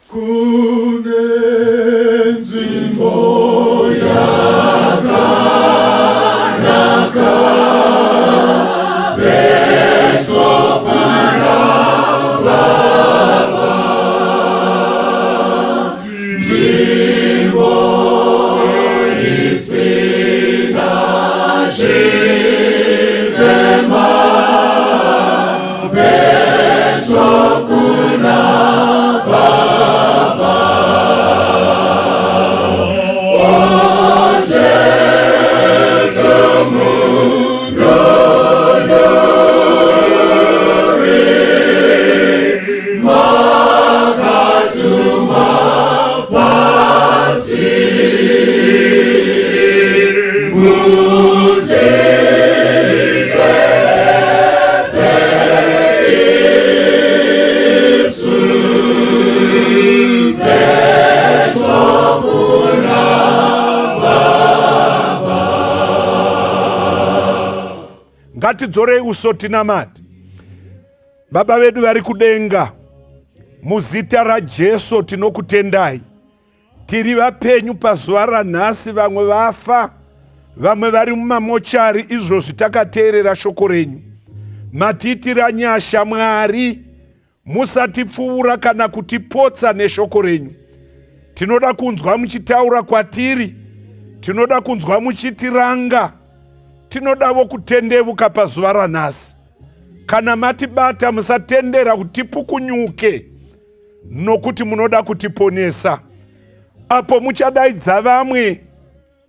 Kune nzvimbo yakanaka pedyo pana Baba, nzvimbo isina chitema, pedyo kuna Baba. O Jesu mununuri, makatuma pasi mutisete isu pedyo kuna Baba. Ngatidzorei uso tinamate. Baba vedu vari kudenga, muzita raJesu tinokutendai. Tiri vapenyu pazuva ranhasi, vamwe vafa, vamwe vari mumamochari, izvozvi takateerera shoko renyu. Matiitira nyasha Mwari, musatipfuura kana kutipotsa neshoko renyu. Tinoda kunzwa muchitaura kwatiri, tinoda kunzwa muchitiranga, tinodavo kutendevuka pazuva ranhasi. Kana matibata, musatendera kuti tipukunyuke, nokuti munoda kutiponesa. Apo muchadaidza vamwe,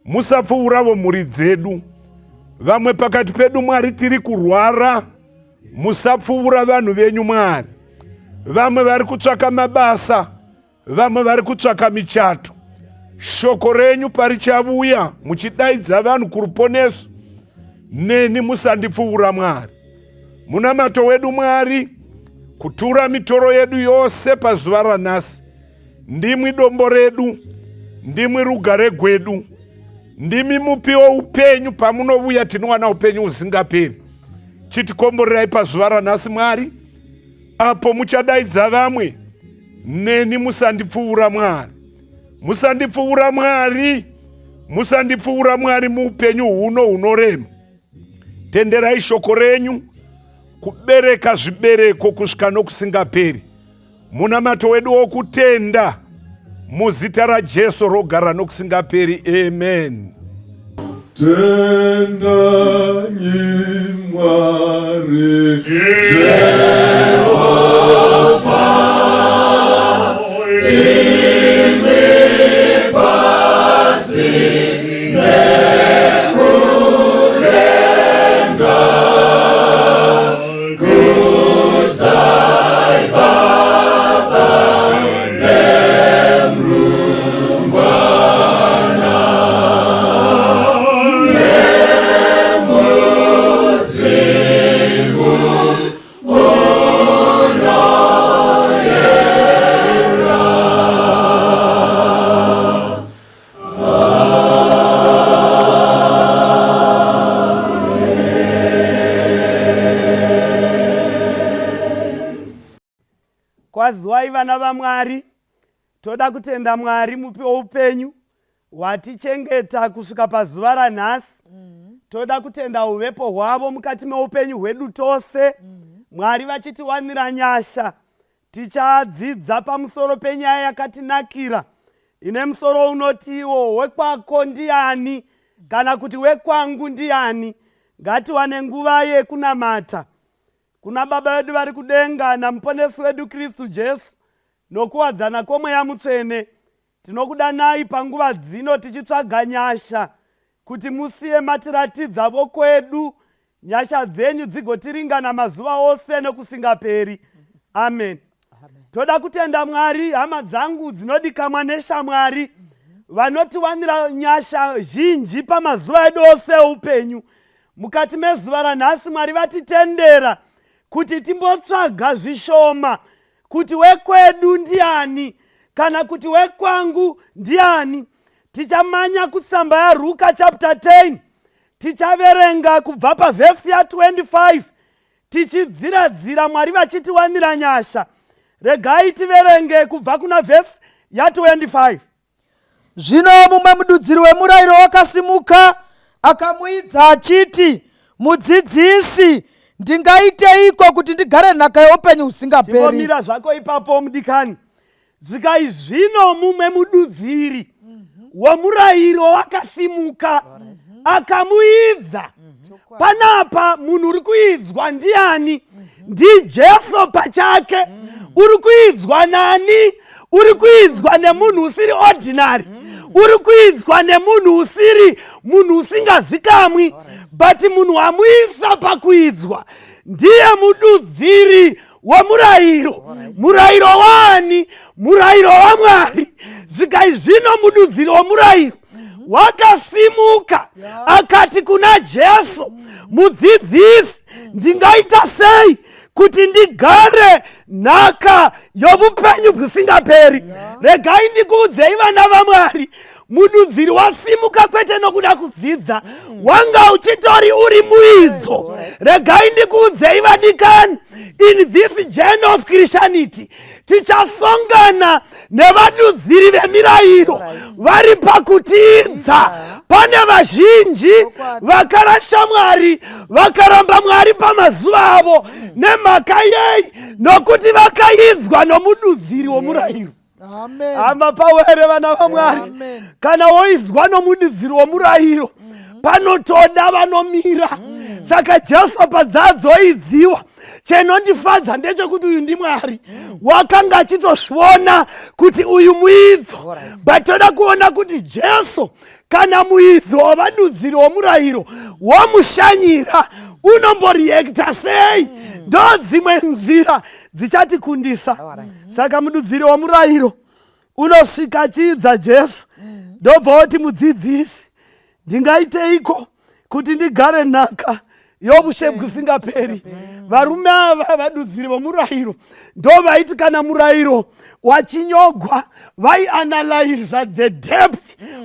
musapfuuravo mhuri dzedu. Vamwe pakati pedu, Mwari, tiri kurwara, musapfuura vanhu venyu, Mwari. Vamwe vari kutsvaka mabasa, vamwe vari kutsvaka michato. Shoko renyu parichavuya muchidaidza vanhu kuruponeso, neni musandipfuura, Mwari. Munamato wedu, Mwari, kutura mitoro yedu yose pazuva ranhasi. Ndimwi dombo redu, ndimwi rugare gwedu, ndimi mupi woupenyu. Pamunovuya tinowana upenyu husingaperi. Chitikomborerai pazuva ranhasi, Mwari. Apo muchadaidza vamwe, neni musandipfuura, Mwari. Musandipfuura, Mwari. Musandipfuura, Mwari, muupenyu huno hunorema. Tenderai shoko renyu kubereka zvibereko kusvika nokusingaperi. Munamato wedu wokutenda muzita raJesu rogara nokusingaperi. Amen. Tendanyi Mwari Jehovha, imwi pasi nekudenga, kudzai Baba nemrumbwana nemudzimu unoyera. Kwaziwai vana vaMwari, toda kutenda Mwari mupi woupenyu watichengeta kusvika pazuva ranhasi. Toda kutenda uvepo hwavo mukati meupenyu hwedu tose. Mwari vachitiwanira nyasha, tichadzidza pamusoro penyaya yakatinakira ine musoro unotiwo wekwako ndiani kana kuti wekwangu ndiani. Ngatiwane nguva yekunamata kuna Baba vedu vari kudenga naMuponesi wedu Kristu Jesu nokuwadzana kwoMweya Mutsvene. Tinokudanai panguva dzino tichitsvaga nyasha kuti musiye matiratidza vokwedu, nyasha dzenyu dzigotiringana mazuva ose nokusingaperi. Amen. Toda kutenda Mwari, hama dzangu dzinodikamwa neshamwari, vanotiwanira nyasha zhinji pamazuva edu ose eupenyu. Mukati mezuva ranhasi Mwari vatitendera kuti timbotsvaga zvishoma kuti wekwedu ndiani kana kuti wekwangu ndiani. Tichamanya kutsamba yaRuka chapter 10, tichaverenga kubva pavhesi ya 25 tichidziradzira, Mwari vachitiwanira nyasha. Regai tiverenge kubva kuna vhesi ya25. Zvino mumwe mududziri wemurayiro wakasimuka akamuidza achiti, Mudzidzisi, ndingaiteiko kuti ndigare nhaka yeupenyu husingaperi? Chimbomira zvako ipapo mudikani. Zvikai zvino mumwe mududziri womurayiro wakasimuka akamuidza. Panapa munhu uri kuidzwa ndiani? NdiJesu pachake. Uri kuidzwa nani? Uri kuidzwa nemunhu usiri ordinary. Uri kuidzwa nemunhu usiri munhu usingazikamwi, but munhu wamuisa pakuidzwa ndiye mududziri womurayiro. Murayiro waani? Murayiro waMwari. Zvikai zvino mududziri womurayiro wakasimuka akati kuna Jesu, Mudzidzisi, ndingaita sei kuti ndigare nhaka yovupenyu bwusingaperi? Regai ndikuudzei vana vaMwari, mududziri wasimuka kwete nokuda kudzidza, wanga uchitori uri muidzo. Regai ndikuudzei vadikani, in this journey of Christianity tichasongana nevadudziri vemirayiro vari pakutiidza. Pane vazhinji vakarasha Mwari, vakaramba Mwari pamazuva avo. Nemhaka yei? Nokuti vakaidzwa nomududziri womurayiro. Amen. Hama pawere vana vaMwari, Amen. kana woizwa nomududziri womurayiro, panotoda vanomira. Saka Jesu padzadzoidziwa, chenondifadza ndechekuti uyu ndiMwari wakanga achitozviona kuti uyu muidzo. But toda kuona kuti Jesu, kana muidzo wavadudziri womurayiro womushanyira, unomboreacta sei. Ndo dzimwe nzira dzichatikundisa. Saka mududziri womurayiro unosvika achiidza Jesu, ndobva woti, "Mudzidzisi, ndingaiteiko kuti ndigare nhaka yovushe bwusingaperi?" Varume ava, vadudziri vomurayiro, ndo vaiti kana murayiro wachinyogwa vaianalyza the depth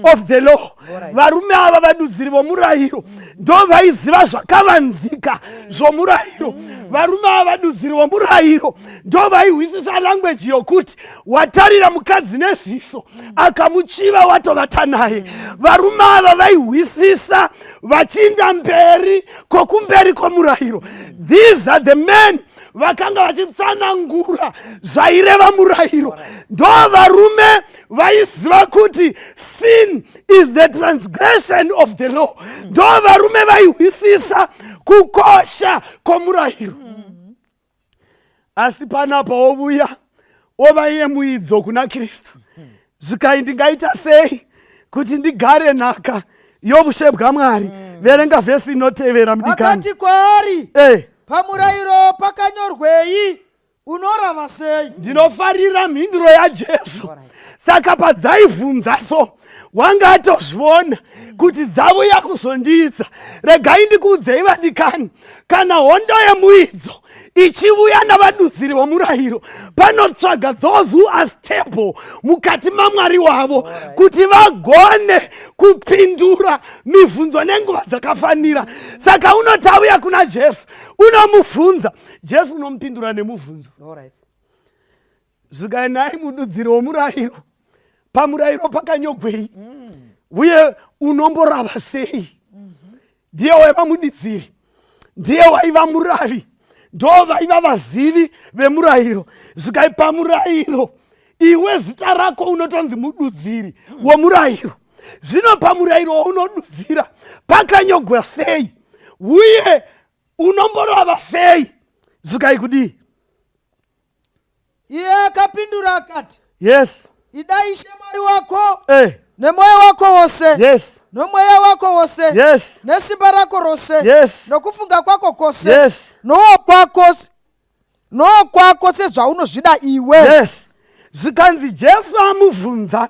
of the law. Varume ava, vadudziri vomurayiro, ndo vaiziva zvakavanzika zvomurayiro. Varume ava, vadudziri vomurayiro, ndo vaihwisisa language yokuti watarira mukadzi neziso akamuchiva, watovata naye. Varume ava vaihwisisa vachiinda mberi kokumberi kwomurayiro. These are the men vakanga vachitsanangura zvaireva murayiro. Ndo varume vaiziva kuti sin is the transgression of the law. Ndo varume vaihwisisa kukosha kwomurayiro. Asi panapa ovuya ova iye muidzo kuna Kristu. Zvikai, "Ndingaita sei kuti ndigare nhaka yovushe bwaMwari?" Verenga vhesi inotevera, mudikani. Akati kwaari, "Pamurayiro pakanyorwei? Unorava sei?" Ndinofarira mhinduro yaJesu. Saka padzaibvunza so, wanga atozviona kuti dzauya kuzondiidza. Regai ndikuudzei vadikani, kana hondo yemuidzo ichiuya navadudziri vomurayiro, panotsvaga those who are stable mukati maMwari wavo kuti vagone kupindura mibvunzo nenguva dzakafanira. Saka unoti auya kuna Jesu, unomubvunza, Jesu unomupindura nemubvunzo. Zvikai, "Nhai mududziri womurayiro, pamurayiro pakanyogwei, uye unomborava sei?" Ndiye waiva mududziri, ndiye waiva muravi, ndo vaiva vazivi vemurayiro. Zvikai, "Pamurayiro, iwe zita rako unotonzi mududziri womurayiro. Zvino pamurayiro waunodudzira pakanyogwa sei, uye unomborava sei?" Zvikai kudii? Iye akapindura akati, "Ida Ishe Mwari wako nemwoyo wako wose, nomweya wako wose, nesimba rako rose, nokufunga kwako kwose, nowokwako sezvaunozvida iwe." Yes. Zvikanzi Jesu amubvunza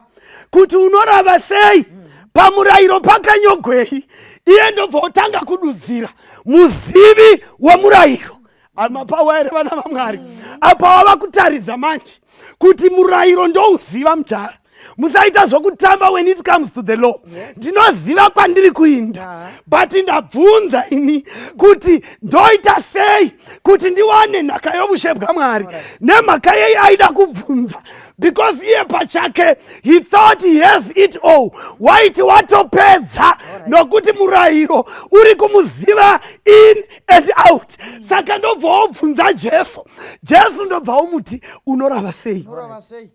kuti unorava sei, pamurayiro pakanyogwei, iye ndobva otanga kududzira, muzivi womurayiro. Amapawa here vana vaMwari? Apa wava kutaridza manje kuti murayiro ndouziva mudhara. Musaita zvokutamba when it comes to the law. Ndinoziva kwandiri kuinda, but ndabvunza ini kuti ndoita sei kuti ndiwane nhaka yovushe bwaMwari. Nemhaka yei aida kubvunza? Because iye pachake he thought he has it all. Waiti watopedza, nokuti murayiro uri kumuziva in and out. Saka ndobva wobvunza Jesu. Jesu ndobva womuti, "Unorava sei?" Unorava sei?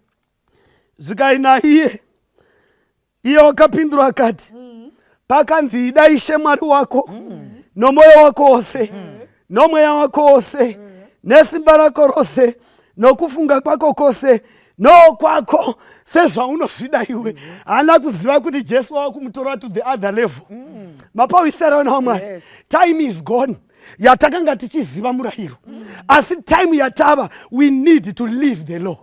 Zvikai naiye, iye wakapindura akati, pakanzi, "Ida Ishe Mwari wako nomwoyo wako wose, nomweya wako wose, nesimba rako rose, nokufunga kwako kwose, nokwako sezvaunozvida iwe." Haana kuziva kuti Jesu wava kumutora to the other level. Mapawisera, vana vaMwari? Yes. Time is gone yatakanga tichiziva murayiro, asi time yatava, we need to live the law.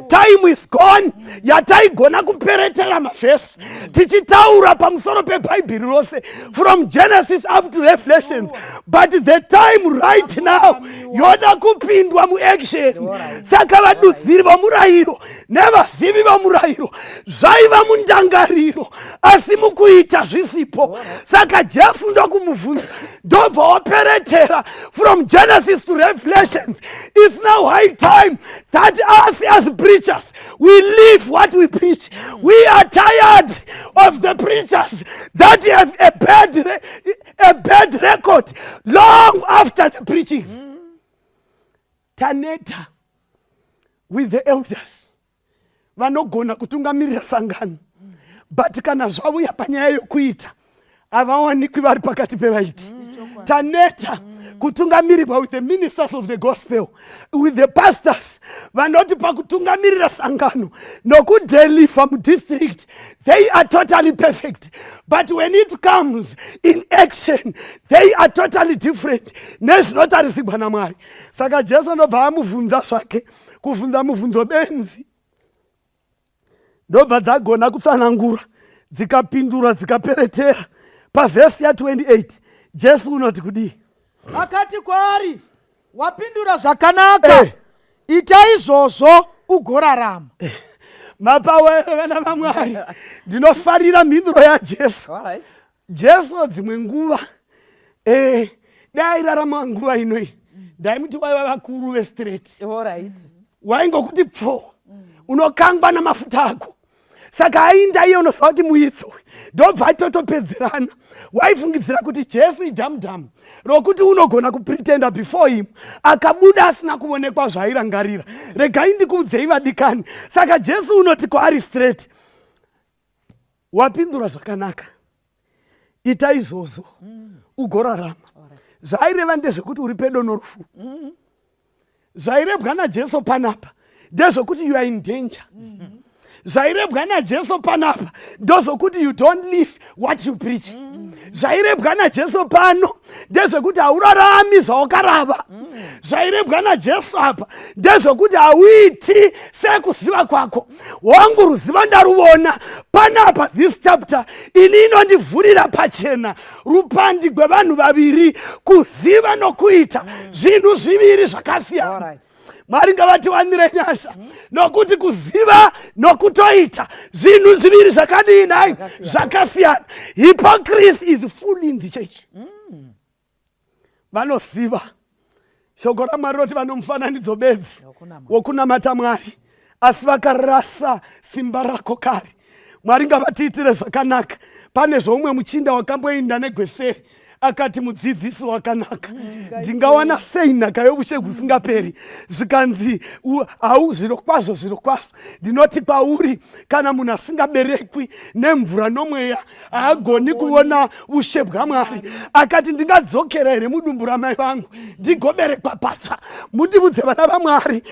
Time is gone yataigona kuperetera mavhesi tichitaura pamusoro peBhaibheri rose from Genesis up to Revelations, but the time right now yoda kupindwa muaction. Saka vadudziri vomurayiro nevazivi vomurayiro zvaiva mundangariro, asi mukuita zvisipo. Saka Jesu ndokumubvunza, ndobva waperetera from Genesis to Revelations. It's now high time that us as preachers, we live what we preach. We are tired of the preachers that have a bad record long after the preaching. Taneta with the elders vanogona kutungamirira sangano, but kana zvauya panyaya yokuita, havawanikwi vari pakati pevaiti. Taneta kutungamirirwa with the ministers of the gospel, with the pastors vanoti pakutungamirira sangano nokudeliver mudistrict they are totally perfect, but when it comes in action they are totally different nezvinotarisirwa naMwari. Saka Jesu ndobva amubvunza zvake, kubvunza mubvunzo benzi, ndobva dzagona kutsanangura, dzikapindura, dzikaperetera. Pavhesi ya28 Jesu unoti kudii? Akati kwaari, "Wapindura zvakanaka. Ita izvozvo ugorarama." Mapawe, vana vaMwari, ndinofarira mhinduro yaJesu. Jesu dzimwe nguva, dai airarama nguva inoi, ndaimuti waiva vakuru vestraight. Waingokuti pfo, unokangwa namafuta ako. Saka ainda iye unoziva kuti muitso ndobva atotopedzerana. Waifungidzira kuti Jesu idhamudhamu rokuti unogona kupretenda before him, akabuda asina kuonekwa zvaairangarira. Regai ndikuudzei, vadikani. Saka Jesu unoti kwaari straight, "Wapindura zvakanaka, ita izvozvo ugorarama." Zvaireva ndezvekuti uri pedo norufu. Zvairebwa naJesu panapa ndezvokuti you are in danger. Zvairebwa naJesu panapa ndozvokuti you don't live what you preach. Zvairebwa naJesu pano ndezvekuti haurarami zvawakarava. Zvairebwa naJesu apa ndezvekuti hauiti sekuziva kwako. Wangu ruziva ndaruvona panapa. This chapter ini inondivhurira pachena rupandi gwevanhu vaviri: kuziva nokuita, zvinhu zviviri zvakasiyana. Mwari ngavatiwanire nyasha, nokuti kuziva nokutoita zvinhu zviviri zvakadii nhai? Zvakasiyana. Hypocrisy is full in the church. Vanoziva shoko raMwari roti vanomufananidzo bedzi Wokunamata. wokunamata Mwari, asi vakarasa simba rako kare. Mwari ngavatiitire zvakanaka. Pane zvoumwe muchinda wakamboenda negweseri, akati, "Mudzidzisi wakanaka, ndingawana sei nhaka youshe husingaperi?" Zvikanzi, "Hau, zviro kwazvo, zviro kwazvo, ndinoti kwauri, kana munhu asingaberekwi nemvura nomweya, haagoni kuona ushe bwaMwari." Akati, "Ndingadzokera here mudumbu ramai vangu ndigoberekwa patsva?" Mundivudze, vana vaMwari,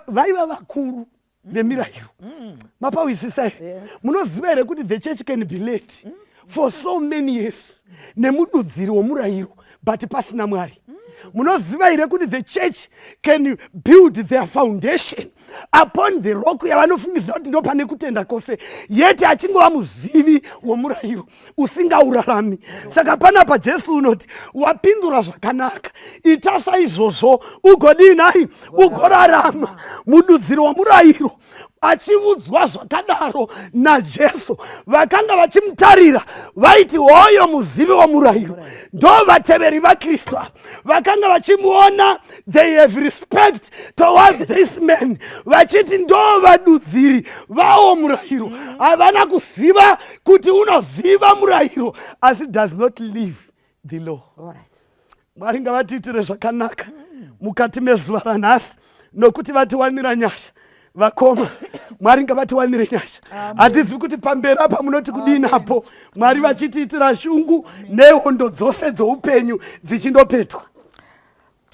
vaiva vakuru vemirayiro, mapawisisa here? Munoziva here kuti the church can be led for so many years nemududziri womurayiro, but pasina Mwari? Munoziva here kuti the church can build their foundation Upon the rock yavanofungidzira kuti ndo pane kutenda kwose, yeti achingova muzivi womurayiro usingaurarami. Saka panapa Jesu unoti, "Wapindura zvakanaka, ita saizvozvo ugodii nai? Ugorarama." Mududziri womurayiro achiudzwa zvakadaro naJesu, vakanga vachimutarira vaiti, "Hoyo muzivi womurayiro." Ndo vateveri vaKristu ava vakanga vachimuona. They have respect towards this man, vachiti ndo vadudziri vawo murayiro. Havana kuziva kuti unoziva murayiro asi does not live the law. Mwari ngavatiitire zvakanaka mukati mezuva ranhasi, nokuti vatiwanira nyasha. Vakoma, Mwari ngavatiwanire nyasha. Hatizivi kuti pamberi apa munoti kudini apo Mwari vachitiitira shungu nehondo dzose dzoupenyu dzichindopetwa.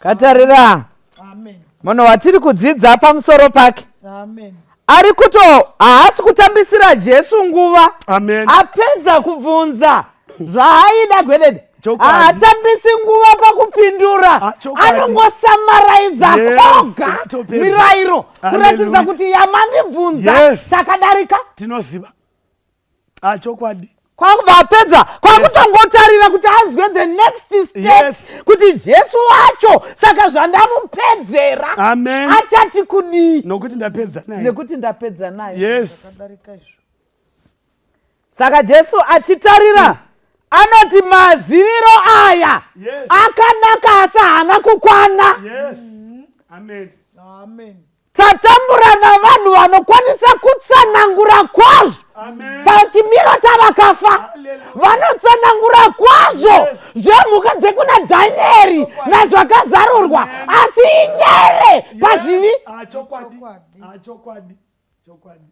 Katarira, munhu watiri kudzidza pamusoro pake ari kuto haasi kutambisira Jesu nguva. Amen. Apedza kubvunza zvaaida gwedede, haatambisi nguva pakupindura. Anongosamaraiza koga Atopedza. Mirayiro kuratidza kuti yamandibvunza takadarika. Tinoziva, achokwadi. Kwakubva apedza, kwakutongotarira kuti anzwe the next step, kuti Jesu wacho, saka zvandamupedzera, Amen. achati kudii? Nokuti ndapedza naye. Nekuti ndapedza naye. Zvakadarika izvo. Saka Jesu achitarira anoti maziviro aya akanaka asi haana kukwana. Yes, amen. Amen. Tatambura navanhu vanokwanisa kutsanangura kwazvo pachimiro chavakafa. Vanotsanangura kwazvo zvemhuka dzekuna Dhanieri nazvakazarurwa, asi inyere pazvivi. Ah, chokwadi. Chokwadi. Ah, chokwadi, chokwadi.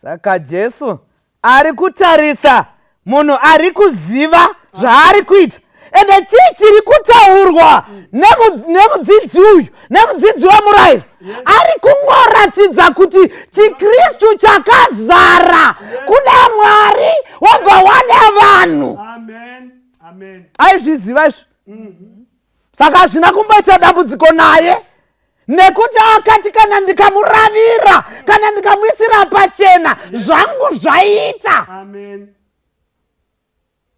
Saka Jesu ari kutarisa munhu ari kuziva zvaari kuita. Ende chii chiri kutaurwa nemudzidzi uyu, nemudzidzi wemurayiro? Ari kungoratidza kuti chiKristu chakazara kuda Mwari wobva wada vanhu. Amen, amen. Aizviziva izvo, saka hazvina kumboita dambudziko naye, nekuti akati, "Kana ndikamuravira, kana ndikamuisira pachena, zvangu zvaita." Amen.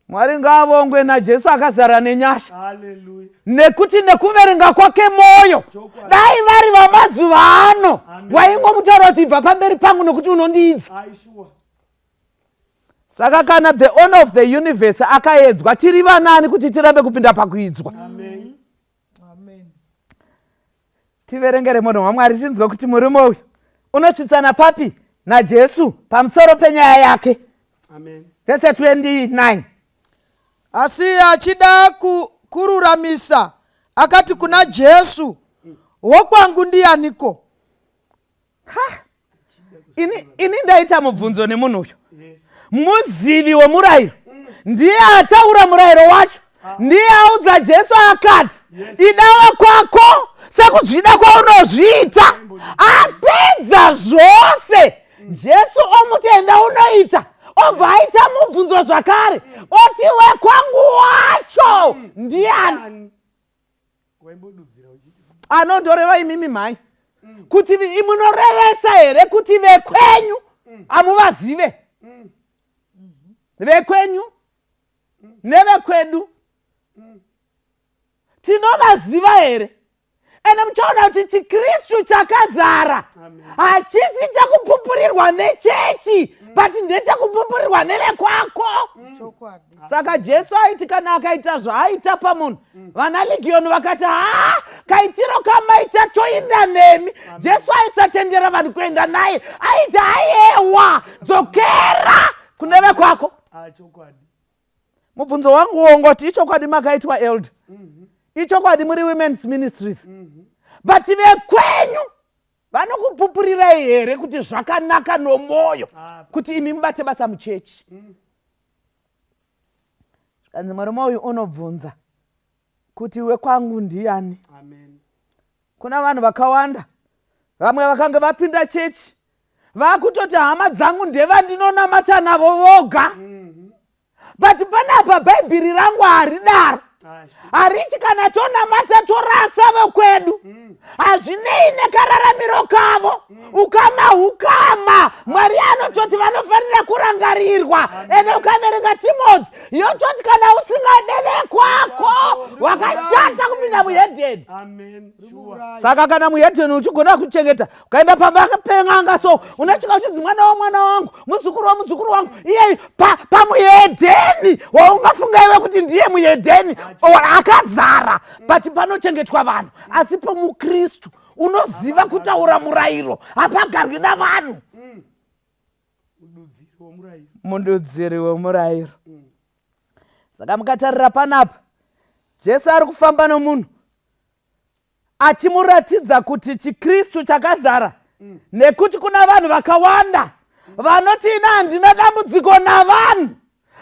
Mwari ngaavongwe naJesu akazara nenyasha, Haleluya. nekuti nekuverenga kwake mwoyo, dai vari vamazuva ano, waingomutaura kuti, "Ibva pamberi pangu nokuti unondiidza." Aishuwa. Saka kana the owner of the universe akaedzwa, tiri vanani kuti tirambe kupinda pakuidzwa? Amen. Amen. Tiverengere munhu waMwari, tinzwe kuti murume uyu unosvitsana papi naJesu pamusoro penyaya yake. Amen. Vhese 29. Asi achida kururamisa akati kuna Jesu, "Wokwangu ndianiko?" Ini ndaita mubvunzo nemunhu uyu. Muzivi wemurayiro, ndiye ataura murayiro wacho, ndiye audza Jesu akati, "Idawa kwako sekuzvida kwaunozviita." Apedza zvose, Jesu omuti, "Enda unoita." Obva aita mubvunzo zvakare, oti, "Wekwangu wacho ndiani?" Ani? Waimbodudzira uchiti Anondoreva imimi mhai kuti munorevesa here kuti vekwenyu hamuvazive? Vekwenyu nevekwedu tinovaziva here? Ende muchaona kuti chiKristu chakazara hachisi chekupupurirwa nechechi, but ndechekupupurirwa nevekwako. Saka Jesu aiti kana akaita zvaaita pamunhu, vana Ligiyoni vakati, "Ha, kaitiro kamaita, toinda nemi." Jesu aisatendera vanhu kuenda naye, aiti, "Ayewa, dzokera kune vekwako." Ah, chokwadi. Mubvunzo wangu wongoti, ichokwadi makaitwa elder, ichokwadi muri women's ministries, but vekwenyu vanokupupurirai here kuti zvakanaka nomwoyo kuti imi mubate basa muchechi? Zvikanzi murume uyu unobvunza kuti, "Wekwangu ndiani?" Amen. Kuna vanhu vakawanda, vamwe vakange vapinda chechi, vaakutoti, "Hama dzangu ndevandinonamata navo voga." But panapa Bhaibheri rangu haridaro. Hariti kana tonamata torasa vekwedu. Hazvinei nekararamiro kavo. Ukama hukama. Mwari anototi vanofanira kurangarirwa. Ende ukaverenga Timothy yototi kana usingade vekwako wakashata kupinda muhedheni. Saka kana muhedheni uchigona kuchengeta ukaenda pamba pen'anga so unosvika uchinzi mwana wamwana wangu muzukuru wamuzukuru wangu iyeyu pamuhedheni waungafunga iwe kuti ndiye muhedheni akazara but panochengetwa vanhu. Asi pamukristu unoziva kutaura murayiro hapagarwi navanhu. Mududziri womurayiro. Saka mukatarira panapa Jesu ari kufamba nomunhu achimuratidza kuti chikristu chakazara nekuti kuna vanhu vakawanda vanoti ina handina dambudziko navanhu.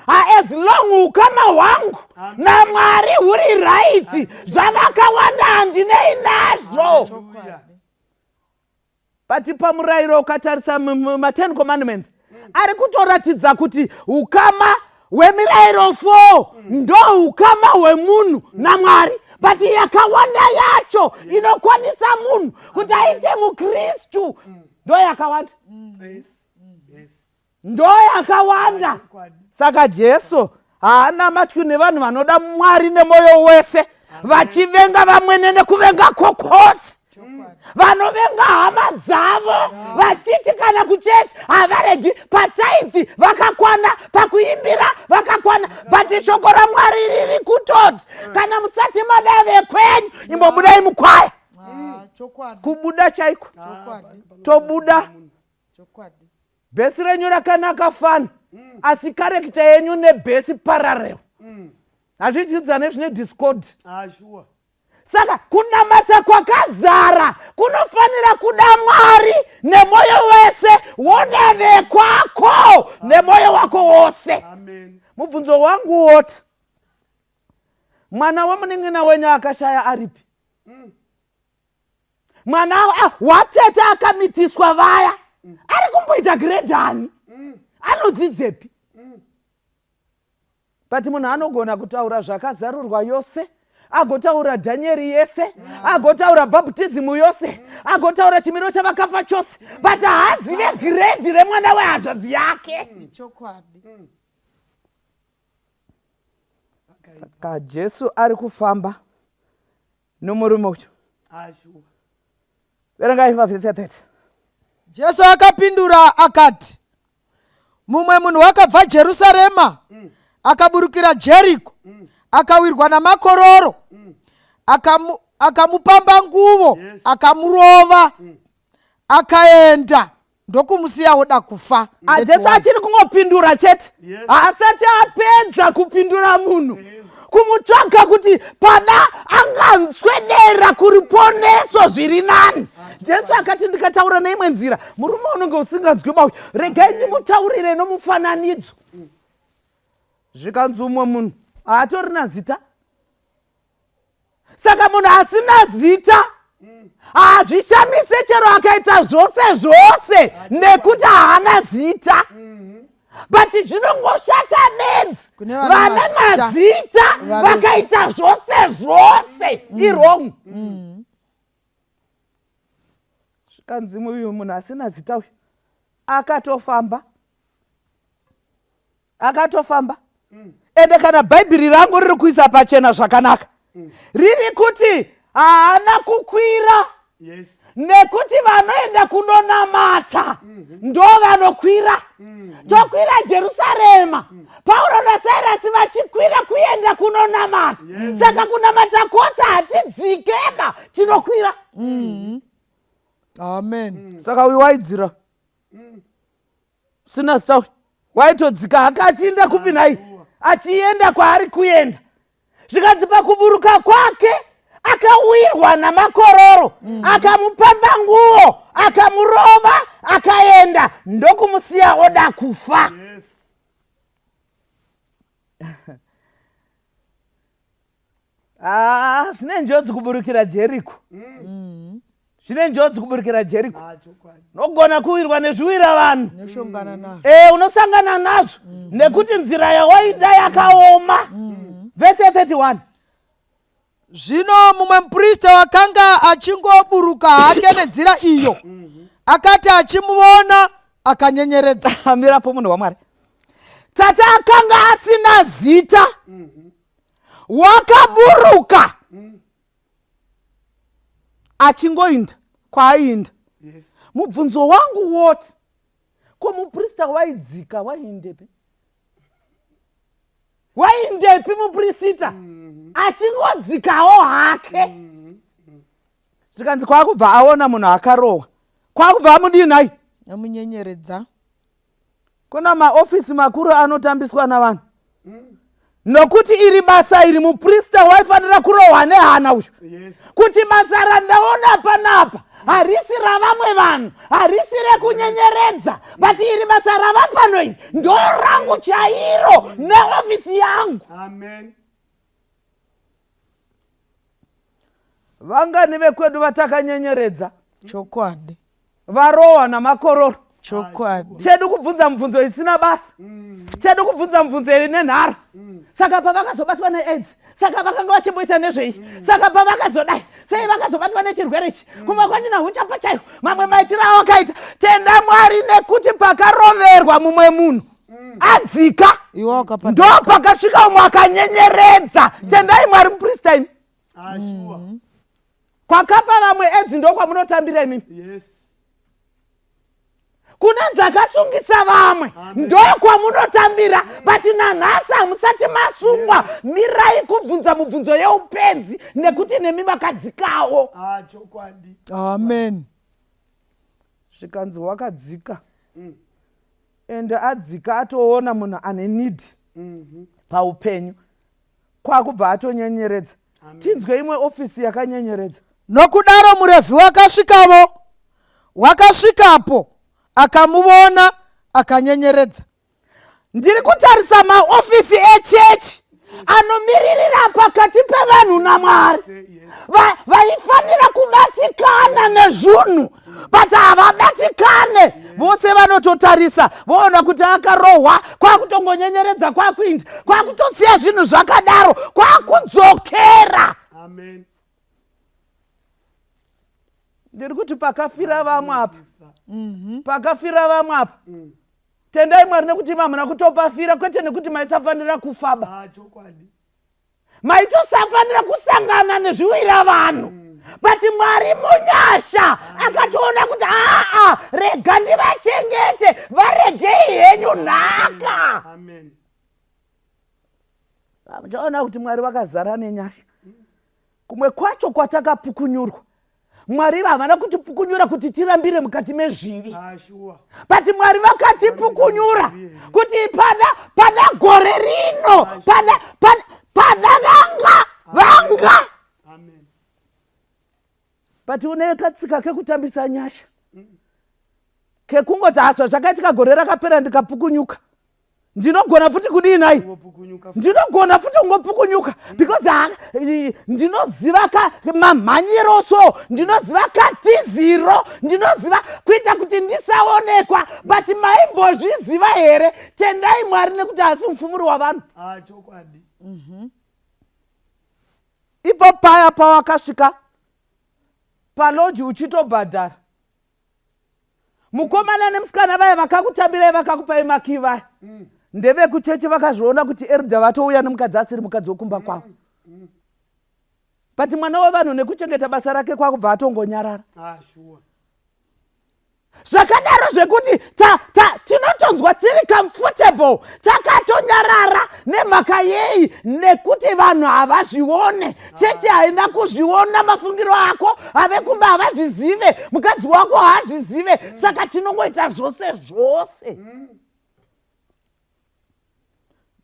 As long ukama hwangu naMwari huri raiti, zvavakawanda handinei nazvo. But pamurayiro ukatarisa ma10 commandments ari kutoratidza kuti ukama hwemirayiro 4 ndo ukama hwemunhu naMwari, but yakawanda yacho inokwanisa munhu kuti aite mukristu ndo yakawanda. Ndo yakawanda. Saka Jesu haana matwi nevanhu vanoda Mwari nemwoyo wese vachivenga vamwene nekuvenga kokosi, vanovenga hama dzavo vachiti kana kuchechi havaregi, pataithi vakakwana, pakuimbira vakakwana, but shoko raMwari riri kutoti kana musati mada vekwenyu imbobudai mukwaya. Kubuda chaiko, tobuda. Bhesi renyu rakanaka fani, asi character yenyu nebhesi parallel hazvidyidzane, zvine discord. Saka kunamata kwakazara kunofanira kuda Mwari nemwoyo wese, woda vekwako nemwoyo wako wose. Mubvunzo wangu woti, mwana wemunin'ina wenyu akashaya aripi? Mwana watete akamitiswa vaya ari kumboita grade ani? Anodzidzepi? But munhu anogona kutaura zvakazarurwa yose, agotaura Dhanieri yese, agotaura baptism yose, agotaura chimiro chavakafa chose, but haazive giredhi remwana wehanzvadzi yake. Saka Jesu ari kufamba nomurume uyu. Verengai pavhesi ya 30. Jesu akapindura akati, mumwe munhu wakabva Jerusarema akaburukira Jeriko, akawirwa namakororo, akamupamba nguvo, akamurova, akaenda ndokumusiya woda kufa. Jesu achiri kungopindura chete, haasati apedza kupindura munhu, kumutsvaga kuti pada anganzwedera kuriponeso zviri nani. Jesu akati, ndikataura neimwe nzira murume unenge usinganzwi bauyu, regai ndimutaurire nomufananidzo. Zvikanzi umwe munhu haatorina zita. Saka munhu asina zita hazvishamise chero akaita zvose zvose nekuti haana zita, but zvinongoshata bedzi vane mazita vakaita zvose zvose irong. Zvikanzi uyu munhu asina zita uyu akatofamba, akatofamba. Ende kana Bhaibheri rangu riri kuisa pachena zvakanaka, riri kuti haana kukwira nekuti vanoenda kunonamata ndo vanokwira. Tokwira Jerusarema, Pauro naSairasi vachikwira kuenda kunonamata. Saka kunamata kwose hatidzikeba, tinokwira. Amen. Saka uyu waidzira sina zita uyu waitodzika hake achienda kupi nhai? Achienda kwaari kuenda. Zvikanzi pakuburuka kwake akawirwa namakororo, akamupamba nguo, akamurova, akaenda ndokumusiya oda kufa. Ah, zvine njodzi kuburukira Jeriko. Zvine njodzi kuburukira Jeriko, unogona kuwirwa nezviwira vanhu. Unosangana nazvo nekuti nzira yawainda yakaoma. Vhesi ya31. Zvino mumwe muprista wakanga achingoburuka hake nenzira iyo, akati achimuona akanyenyeredza. Mirapo munhu waMwari. Tata akanga asina zita, wakaburuka achingoinda kwaaiinda. Mubvunzo wangu woti, ko muprista waidzika waiindepi? Waindepi muprisita? Achingodzikawo hake. Zvikanzi kwakubva aona munhu akarohwa, kwakubva amudii nhai? Amunyenyeredza. Kuna maofisi makuru anotambiswa navanhu. Nokuti iri basa iri muprista waifanira kurohwa nehana uyu. Kuti basa randaona panapa harisi ravamwe vanhu, harisi rekunyenyeredza, but iri basa rava pano iri ndo rangu chairo neofisi yangu. Amen. Vangani vekwedu vatakanyenyeredza? Chokwadi. Varohwa namakororo. Chokwadi. Chedu kubvunza mubvunzo isina basa. Chedu kubvunza mubvunzo iri nenharo. Saka pavakazobatwa neAIDS, saka vakanga vachimboita nezvei? Saka pavakazodai, sei vakazobatwa nechirwere ichi? Kumwe kwachina huchapa chaiwo, mamwe maitiro avo akaita. Tenda Mwari nekuti pakaroverwa mumwe munhu adzika, Iwe wakapa ndo pakasvika umwe akanyenyeredza. Tendai Mwari muprista imi. Sure. Kwakapa vamwe AIDS ndokwamunotambira imimi. Kune dzakasungisa vamwe ndokwamunotambira, but nanhasi hamusati masungwa. Mirai kubvunza mubvunzo yeupenzi nekuti nemi makadzikawo. Chokwadi. Amen. Zvikanzi wakadzika. Ende adzika atoona munhu ane need paupenyu, kwakubva atonyenyeredza. Tinzwe imwe ofisi yakanyenyeredza. Nokudaro muRevhi wakasvikavo, wakasvikapo akamuvona akanyenyeredza. Ndiri kutarisa maofisi echechi anomiririra pakati pevanhu naMwari. Vaifanira kubatikana nezvunhu, but havabatikane. Vose vanototarisa voona kuti akarohwa, kwakutongonyenyeredza, kwakuinda, kwakutosiya zvinhu zvakadaro, kwakudzokera. Amen. Ndiri kuti pakafira vamwe apa, pakafira vamwe apa. Tendai Mwari nekuti imi hamuna kutopafira, kwete nekuti maisafanira kufaba. Chokwadi. Maitosafanira kusangana nezviwira vanhu. But Mwari munyasha akatoona kuti aa, rega ndivachengete, varegei henyu nhaka. Amen. Muchaona kuti Mwari vakazara nenyasha. Kumwe kwacho kwatakapukunyurwa, Mwari havana kutipukunyura kuti tirambire mukati mezvivi. Sure. But Mwari vakatipukunyura kuti pada gore rino, pada vanga vanga. Amen. But une katsika kekutambisa nyasha kekungoti haswa zvakaitika gore rakapera ndikapukunyuka, ndinogona futi kudii nai? Kungopukunyuka. Ndinogona futi kungopukunyuka because ndinoziva ka mamhanyiro, so ndinoziva katiziro, ndinoziva kuita kuti ndisaonekwa. But maimbozviziva here? Tendai Mwari nekuti hasi mufumuri wavanhu. Chokwadi. Ipo paya pawakasvika paloji uchitobhadhara, mukomana nemusikana vaya vakakutambirai vakakupai makii vaya ndevekuchechi, vakazviona kuti elder vatouya nemukadzi asiri mukadzi wekumba kwavo. But mwana wevanhu nekuchengeta basa rake kwakubva atongonyarara. Sure. Zvakadaro zvekuti tinotonzwa tiri comfortable takatonyarara. Nemhaka yei? Nekuti vanhu havazvione, chechi haina kuzviona, mafungiro ako ave kumba havazvizive, mukadzi wako haazvizive, saka tinongoita zvose zvose.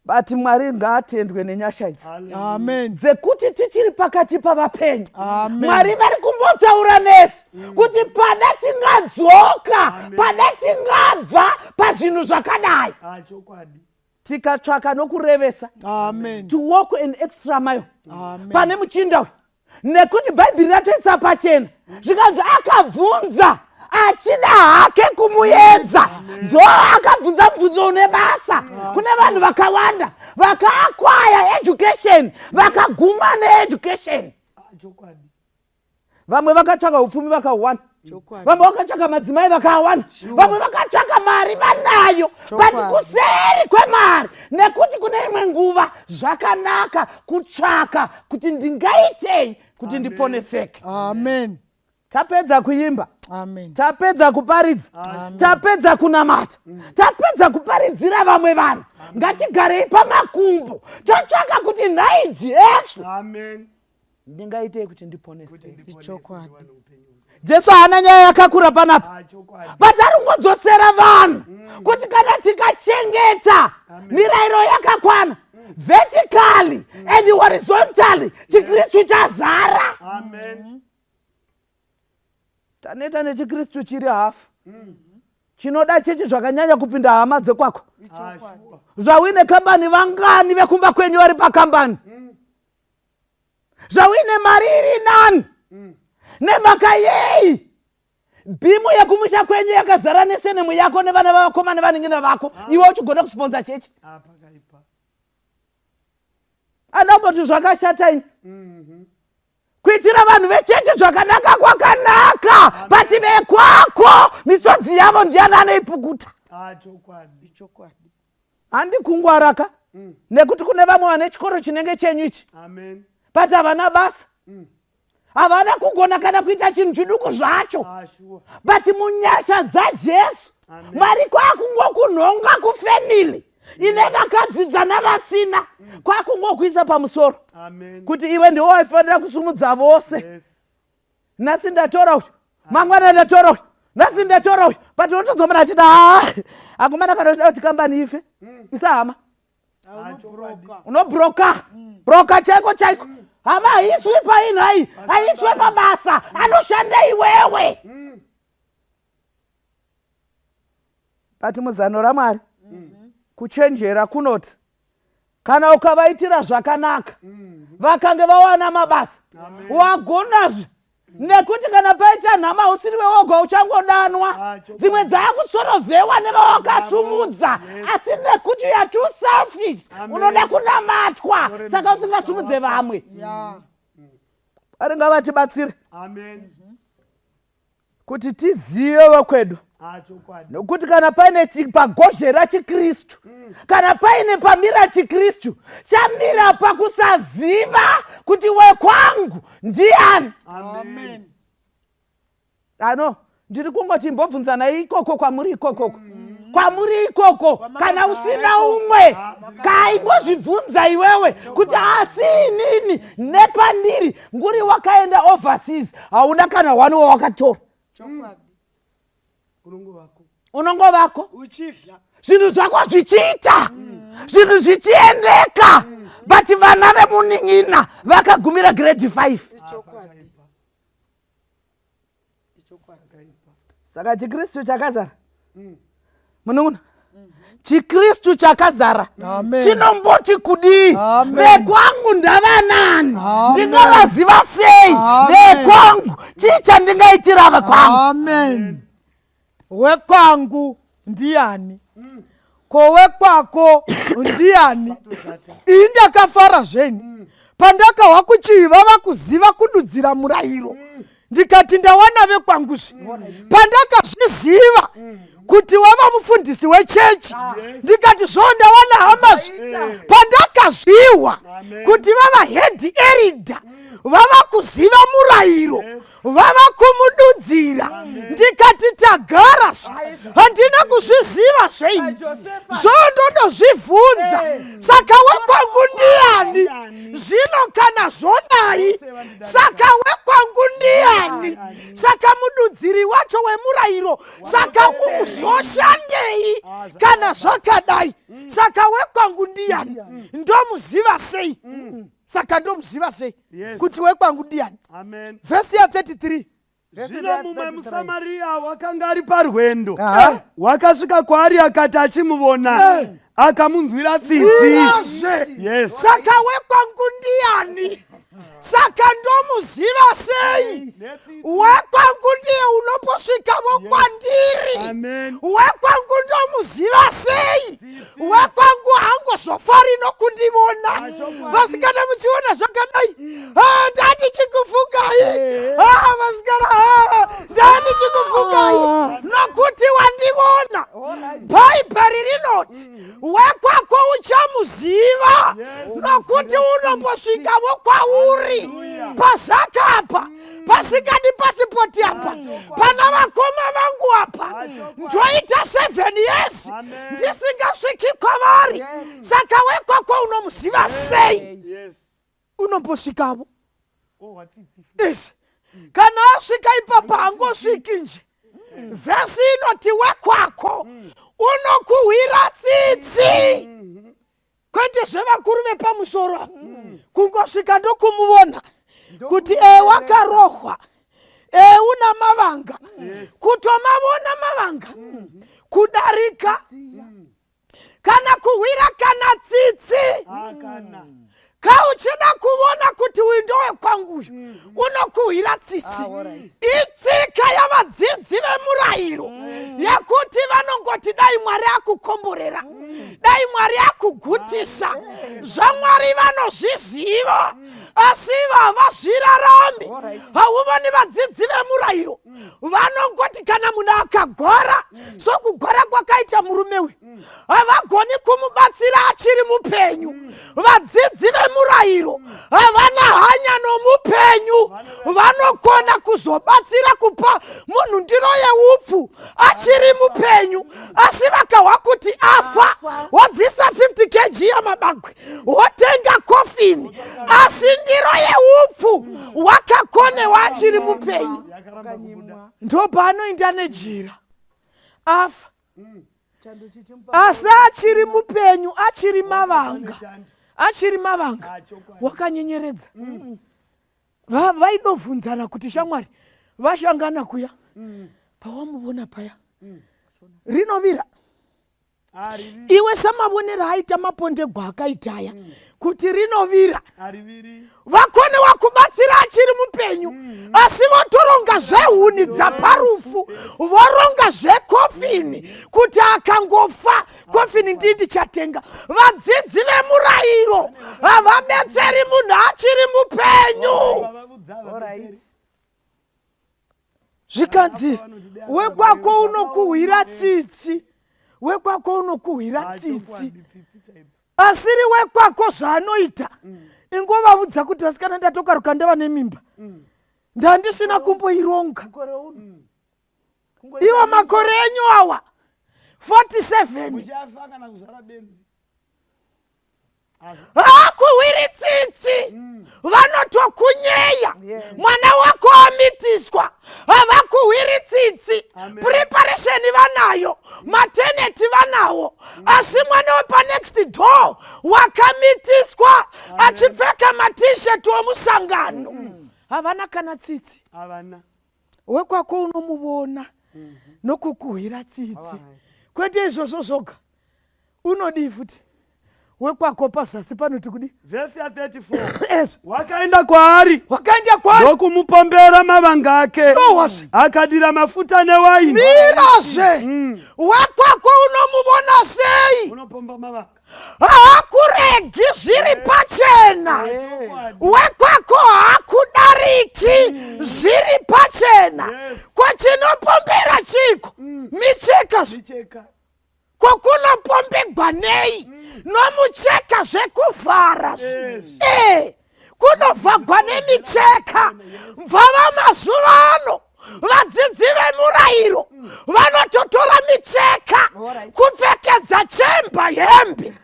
But Mwari ngaatendwe nenyasha idzi Amen. dzekuti tichiri pakati pavapenyu. Amen. Mwari vari kumbotaura nesu kuti pada tingadzoka, pada tingabva pazvinhu zvakadai, Chokwadi. tikatsvaka nokurevesa Amen. to walk an extra mile Amen. pane muchinda uyu, nekuti Bhaibheri ratoisa pachena, zvikanzi akabvunza achida hake kumuedza. Ndo akabvunza mubvunzo une basa. Kune vanhu vakawanda vakaakwaya education, vakaguma needucation. Vamwe vakatsvaka upfumi vakahuwana, vamwe vakatsvaka madzimai vakawana, vamwe vakatsvaka mari vanayo, but kuseri kwemari, nekuti kune imwe nguva zvakanaka kutsvaka kuti ndingaitei kuti ndiponeseke. Amen. Tapedza kuimba. Amen. Tapedza kuparidza. Tapedza kunamata. Tapedza kuparidzira vamwe vanhu. Ngatigarei pamakumbo totsvaka kuti nhai Jesu. Amen. Ndingaitei kuti ndiponeseke? Ichokwadi. Jesu haana nyaya yakakura panapa. Ah, but ari kungodzosera vanhu kuti kana tikachengeta mirayiro yakakwana vertically and horizontally, chiKristu chazara. Amen. Taneta nechiKristu chiri hafu, chinoda chechi zvakanyanya kupinda hama dzekwako. Ah, sure. Zvauine kambani, vangani vekumba kwenyu vari pakambani? Zvauine mari iri nani, nemhaka yei bhimu yekumusha kwenyu yakazara nesurname yako nevana vavakoma nevanin'ina vako, iwe uchigona kusponza chechi? Ah, pakaipa. Andamboti zvakashata ini. Kuitira vanhu vechechi zvakanaka kwakanaka, but vekwako misodzi yavo ndiani anoipukuta? Ah, chokwadi. Ichokwadi. Handi kungwaraka, nekuti kune vamwe vane chikoro chinenge chenyu ichi, Amen. but havana basa, havana kugona kana kuita chinhu chiduku zvacho. Ah, sure. But munyasha dzaJesu, Amen. Mwari kwakungokunhonga kufamily ine vakadzidza navasina, kwakungokuisa pamusoro Amen. kuti iwe ndiwo waifanira kusumudza vose. Yes. Nhasi ndatora uyu, mangwana ndatora uyu, nhasi ndatora uyu, but unotodzomana achiti, "Ah, akomana, kana uchida kuti kambani ife, isa hama." Ah, chokwadi. Unobroka broka chaiko chaiko. Hama haiswi painhai, haiswe pabasa anoshanda iwewe. But muzano raMwari, kuchenjera kunoti kana ukavaitira zvakanaka vakange vawana mabasa, wagonazve, nekuti kana paita nhama usiriwe woga uchangodanwa. Ah, chokwadi. Dzimwe dzaakutsorovhewa nevawakasumudza, asi nekuti you are too selfish, Amen. unoda kunamatwa, saka usingasumudze vamwe. Ari ngavatibatsire Amen. kuti tizive vekwedu, Ah, chokwadi. nokuti kana paine pagozhera chiKristu, kana paine pamira chiKristu, chamira pakusaziva kuti wekwangu ndiani. Amen. Ano ndiri kungoti imbobvunzana ikoko kwamuri ikokoko, kwamuri ikoko, kana usina umwe kaingozvibvunza iwewe kuti asi inini nepandiri nguri wakaenda overseas, hauna kana one wawakatora. Chokwadi. Unongovako. Unongovako. Uchidla. Zvinhu zvako zvichiita, zvinhu zvichiendeka, but vana vemunin'ina vakagumira grade 5. Ichokwadi. Ichokwadi. Saka chiKristu chakazara, munun'una, chiKristu chakazara Amen. chinomboti kudii? Amen. Vekwangu ndavanani? Amen. Ndingavaziva sei? Amen. Vekwangu, chii chandingaitira vekwangu? Amen. Wekwangu ndiani? Ko wekwako ndiani? Ini ndakafara zveni pandakahwa kuchiva vakuziva kududzira murayiro, ndikati ndawana vekwanguzve. Pandakazviziva kuti wava mufundisi wechechi, ndikati zvo ndawana hamazve. Pandakazviwa kuti vava head elder, vava kuziva murayiro, vava kumududzira, ndikati tagara zve. Handina kuzviziva zveini, zvondodozvibvunza, saka wekwangu ndiani zvino kana zvodai? Saka wekwangu ndiani? Saka mududziri wacho wemurayiro, saka zvoshandei kana zvakadai? Saka wekwangu ndiani? Ndomuziva sei? Saka ndomuziva sei kuti wekwangu ndiani? Amen. Vhesi ya33. Zvino mumwe muSamariya wakanga ari parwendo wakasvika kwaari, akati achimuvona, akamunzwira tsitsi. Irazve. Yes. Saka wekwangu ndiani? Saka ndomuziva sei? Wekwangu ndiye unombosvikavo kwandiri. Wekwangu ndomuziva sei? Wekwangu haangozofari nokundivona. Vasikana muchiona zvakadai, ah, ndandichikufungai. Ah, vasikana, ah, ndandichikufungai nokuti wandivona. Bhaibheri rinoti wekwako uchamuziva nokuti unombosvikavo kwauri pazaka apa pasingadi pasipoti apa pana vakoma vangu apa ndoita 7 years ndisingasviki kwavari. Saka wekwako unomuziva sei? Unombosvikavo izvi. Kana asvika ipapo hangosviki nje. Vhesi inoti wekwako unokuhwira tsitsi, kwete zvevakuru vepamusoro. Kungosvika ndokumuvona kuti e wakarohwa, e una mavanga, kutomavona mavanga kudarika kana kuhwira kana tsitsi. Kauchida kuvona kuti uyu ndowekwanguyu, unokuhwira tsitsi. Itsika yavadzidzi vemurayiro yekuti vanongoti dai Mwari akukomborera, dai Mwari akugutisa. ZvaMwari vanozviziva, asi ivo havazvirarami. Hauvoni vadzidzi vemurayiro vanongoti kana munhu akagwara sokugwara kwakaita murume uyu, havagoni kumubatsira achiri mupenyu. Vadzidzi vemurayiro havana hanya nomupenyu, vanokona kuzobatsira kupa munhu ndiro yeupfu achiri mupenyu, asi vakahwa kuti afa, wobvisa 50 kg yamabagwe, wotenga kofini, asi ndiro yeupfu wakakonewa achiri mupenyu. Ndopaanoinda nejira afa, asi achiri mupenyu achiri mavanga, achiri mavanga, wakanyenyeredza. Vaidovhunzana kuti shamwari vashangana kuya, pawamuvona paya rinovira iwe samavonero aita mapondegwa akaitaya kuti rinovira, vakone wakubatsira achiri mupenyu, asi votoronga zvehuni dzaparufu, voronga zvekofini kuti akangofa kofini ndii ndichatenga. Vadzidzi vemurayiro havabetseri munhu achiri mupenyu. Zvikanzi wekwako unokuhwira tsitsi, wekwako unokuhwira tsitsi. Asiri wekwako zvaanoita, ingovavudza kuti vasikana, ndatokaruka ndava nemimba, ndandisina kumboironga. Iwo makore enyu awa 47 hakuhwiri tsitsi, vanotokunyeya. Mwana wako amitiswa, havakuhwiri tsitsi. Preparation vanayo, mateneti vanawo, asi mwana wepanext door wakamitiswa achipfeka matisheti omusangano, havana kana tsitsi. Wekwako unomuvona nokukuhwira tsitsi. Kwete izvozvo zvoga, unodii futi wekwako? Pazasi panoti kudi? Vhesi ya34. Ezvo. Wakaenda kwaari, wakaenda kwaari, ndokumupombera mavanga ake, Nowazve. akadira mafuta newaini. Mirazve. Wekwako unomuvona sei? Unopomba mavanga. Haakuregi zviri pachena. Wekwako haakudariki zviri pachena. Kwachinopombera chiko? Micheka. Micheka. Kokunopombegwa nei? Nomucheka zvekuvhara. E kunovhagwa nemicheka. Mvava mazuva ano vadzidzi vemurayiro vanototora micheka kupfekedza chemba hembe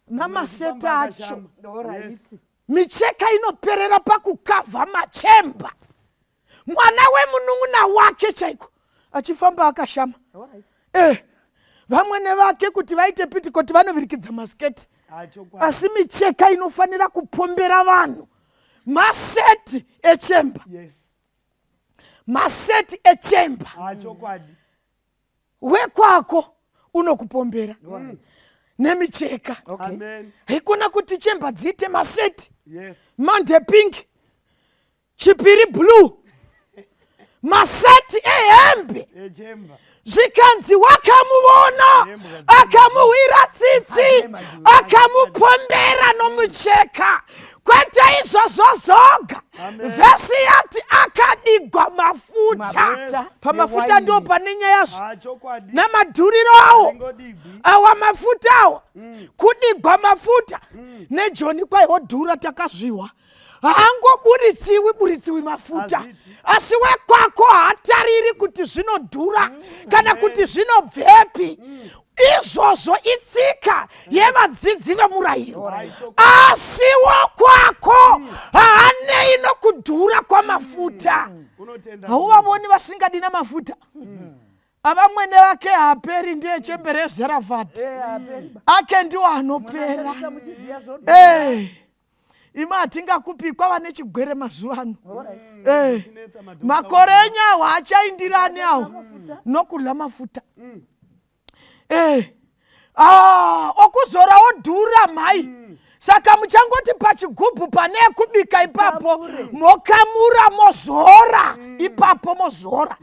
namaseta acho. Micheka inoperera pakukavha machemba. Mwana wemunun'una wake chaiko achifamba akashama. Vamwene vake kuti vaite pitikoti vanovirikidza masiketi, asi micheka inofanira kupombera vanhu maseti echemba. Maseti echemba. Wekwako unokupombera nemicheka. Haikona kuti chemba dziite maseti. Yes. Monday pink, Chipiri blue, maseti ehembe. Zvikanzi wakamuvona akamuwira tsitsi akamupombera nomucheka. Kwete izvozvo zoga, vhesi yati akadigwa mafuta. Pamafuta ndo pane nyaya zvo namadhuriro awo awa mafuta awa kudigwa mafuta nejoni kwaihodhura takazvihwa. Haangoburitsiwi buritsiwi mafuta, asi wekwako haatariri kuti zvinodhura kana kuti zvinobvepi. Izvozvo itsika yevadzidzi vemurayiro, asi wokwako haanei nokudhura kwamafuta. Hauvavoni vasingadi namafuta? Avamwene vake haaperi, ndiye chembere yezerafati ake ndiwo anopera. Imi hatingakupi kwava nechigwere mazuva ano. Makore enyu awo haachaindirani awo nokudla mafuta. Okuzora odhura mhai. Saka muchangoti pachigubhu pane kubika ipapo mokamura mozora ipapo mozora.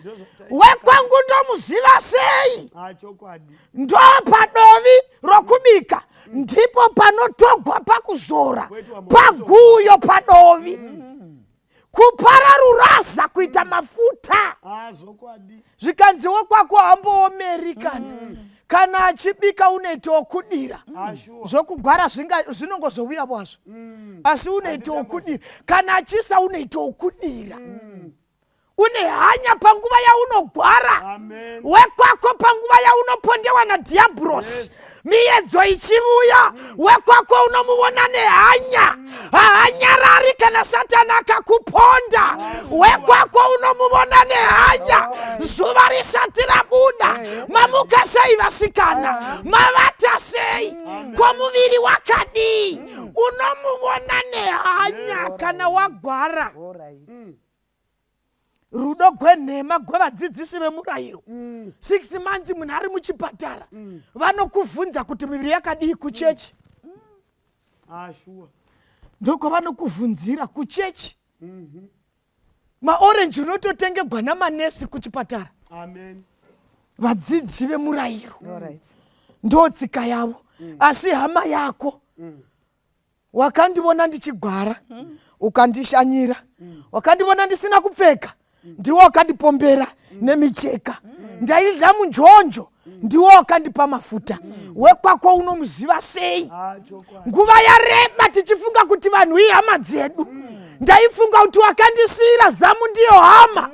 Wekwangu ndomuziva sei? Ndo padovi rokubika ndipo panotogwa pakuzora paguyo padovi. Kupara ruraza kuita mafuta. Zvikanziwo kwako hamboomeri kana kana achibika unoita wokudira. Zvokugwara zvinongozouya bwazvo, asi unoita wokudira. Kana achisa unoita wokudira. Une hanya panguva yaunogwara, wekwako panguva yaunopondewa nadhiabhurosi, miedzo ichivuya, wekwako unomuvona nehanya, haanyarari kana Satani akakuponda. Wekwako unomuvona nehanya zuva risati rabuda. Mamuka sei vasikana? Mavata sei? Kwomuviri wakadii? Unomuvona nehanya kana wagwara. Rudo gwenhema gwevadzidzisi vemurayiro. 6 months munhu ari muchipatara, vanokuvhunza kuti miviri yakadii kuchechi. Ndokwavanokuvhunzira kuchechi. Maorenji unototengegwa namanesi kuchipatara. Vadzidzi vemurayiro ndo tsika yavo. Asi hama yako wakandivona ndichigwara, ukandishanyira, wakandivona ndisina kupfeka, ndiwo wakandipombera nemicheka, ndaidya munjonjo, ndiwo wakandipa mafuta. Wekwako unomuziva sei? Nguva yareba tichifunga kuti vanhu ihama dzedu. Ndaifunga kuti wakandisiyira zamu ndiyo hama.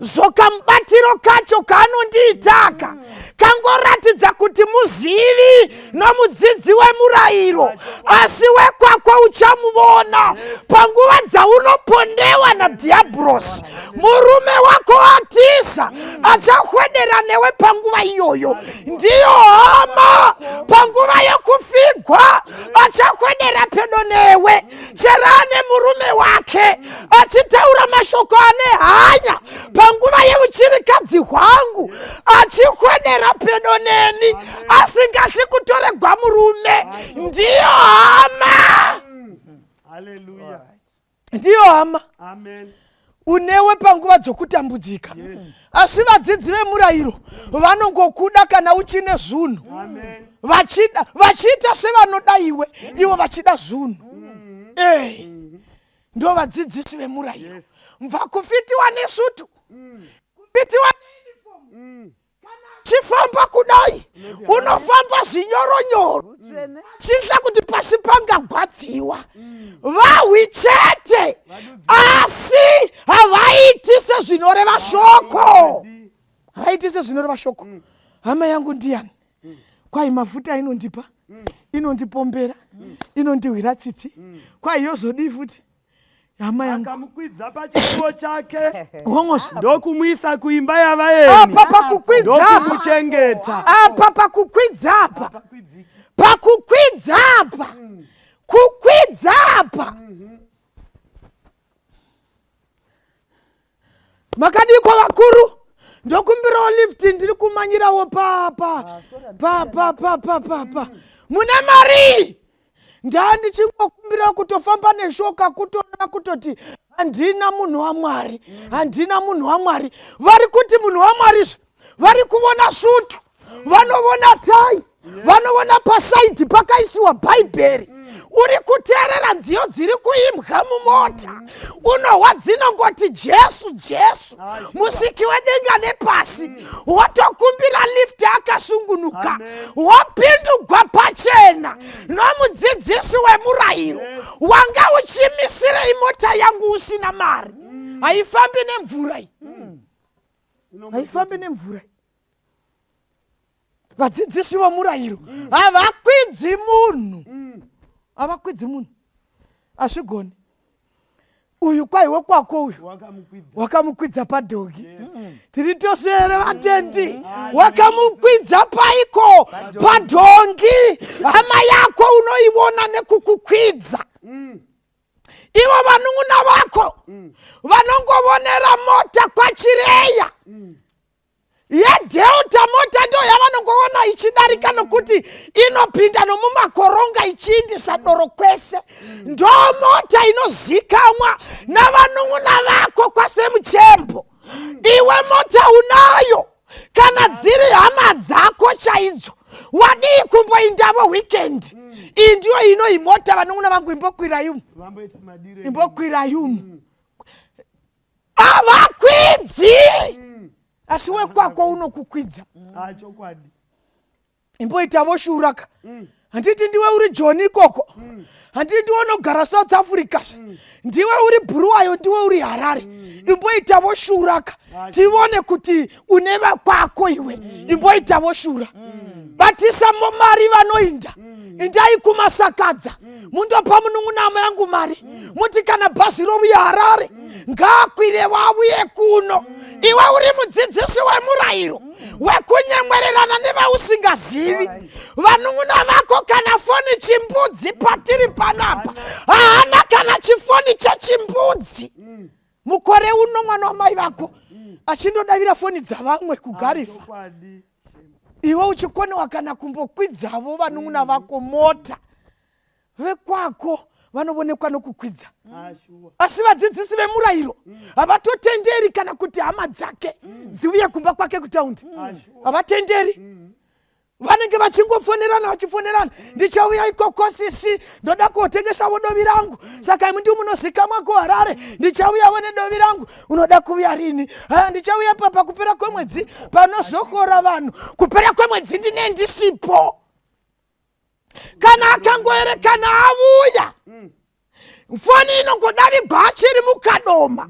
Zvokamubatiro kacho kaanondiitaka kangoratidza kuti muzivi nomudzidzi wemurayiro. Asi wekwako uchamuvona panguva dzaunopondewa nadhiabhurosi. Murume wako atiza, achahwedera newe panguva iyoyo, ndiyo hama. Panguva yekufigwa achahwedera pedo newe, chero ane murume wake, achitaura mashoko ane hanya. Panguva yeuchirikadzi hwangu achihwedera pedo neni, asingatyi kutoregwa murume, ndiyo hama. Ndiyo hama unewe panguva dzokutambudzika. Asi vadzidzi vemurayiro vanongokuda kana uchine zunhu, vachida vachiita sevanoda iwe, ivo vachida zunhu. Ndo vadzidzisi vemurayiro. Mva kufitiwa nesutu, kufitiwa neuniform, chifamba kudai unofamba zvinyoronyoro, chihla kuti pasi pangagwadziwa. Vahwi chete, asi havaiti sezvinoreva shoko, havaiti sezvinoreva shoko. Hama yangu ndiyani? Kwai mafuta inondipa, inondipombera, inondihwira tsitsi, kwai yozodii futi hama yangu? Akamukwidza pachisuwo chake Hongosha. ndokumuisa kuimba yavaeni, Apa pakukwidza apa. ndokumuchengeta. Apa pakukwidza apa, pakukwidza apa, kukwidza apa. Makadiko vakuru? Ndokumbirawo lift, ndiri kumanyirawo pa pa pa pa pa pa pa pa. Mune mari? Ndandichingokumbira kutofamba neshoka kutoreva kutoti handina munhu waMwari, handina munhu waMwari. Vari kuti munhu waMwari zve vari kuvona svutu, vanovona tai, vanovona pasaidhi pakaisiwa Bhaibheri. Uri kuteerera nziyo dziri kuimbwa mumota, unohwa dzinongoti Jesu, Jesu, musiki wedenga nepasi. Wotokumbira lift akasungunuka, wopindugwa pachena nomudzidzisi wemurayiro. Wanga uchimisirei mota yangu usina mari? Haifambi nemvura iyi, haifambi nemvura. Vadzidzisi vomurayiro havakwidzi munhu, havakwidzi munhu, hazvigoni. Uyu kwai wekwako uyu wakamukwidza padhogi. Tiri tose here vatendi? Wakamukwidza paiko? Padhongi. Hama yako unoiona nekukukwidza. Ivo vanun'una vako vanongovonera mota kwaChireya yeDelta. Mota ndo yavanongoona ichidarika nokuti inopinda nomumakoronga ichiindisa doro kwese. Ndo mota inozikamwa navanun'una vako kwaSemuchembo. Iwe mota unayo. Kana dziri hama dzako chaidzo, wadii kumboindavo weekend? Iyi ndiyo ino imota, vanun'una vangu, imbokwirayumu, imbokwirayumu. Havakwidzi, asi wekwako unokukwidza. Imboitavo shuraka. Handiti ndiwe uri Joni ikoko? Handiti ndiwe unogara South Africa? Ndiwe uri Bhuruwayo, ndiwe uri Harare. Imboitavo shuraka, tivone kuti une vakwako iwe. Imboitavo shura, batisa mari vanoinda. Indai kuMasakadza, mundopa munun'una yangu mari, muti kana bhazi rovuya Harare ngaakwire wauye kuno. Iwe uri mudzidzisi wemurayiro wekunyemwererana nevausingazivi. Vanun'una vako kana foni chimbudzi. Patiri panapa haana kana chifoni chechimbudzi. Mukore uno mwana wamai vako achindodavira foni dzavamwe kugarifa, iwe uchikonewa kana kumbokwidzavo vanun'una vako mota. Vekwako vanovonekwa nokukwidza, asi vadzidzisi vemurayiro havatotenderi kana kuti hama dzake dziuye kumba kwake kutaundi. Havatenderi. Vanenge vachingofonerana, vachifonerana: "Ndichauya ikoko sisi, ndoda kotengesavo dovi rangu. Saka imi ndi munozikamwa kuHarare, ndichauyavo nedovi rangu. Unoda kuuya rini?" "Ah, ndichauya pakupera kwemwedzi panozokora vanhu. Kupera kwemwedzi ndine ndisipo." Kana akangoerekana avuya, foni inongodavigwa achiri mukadoma.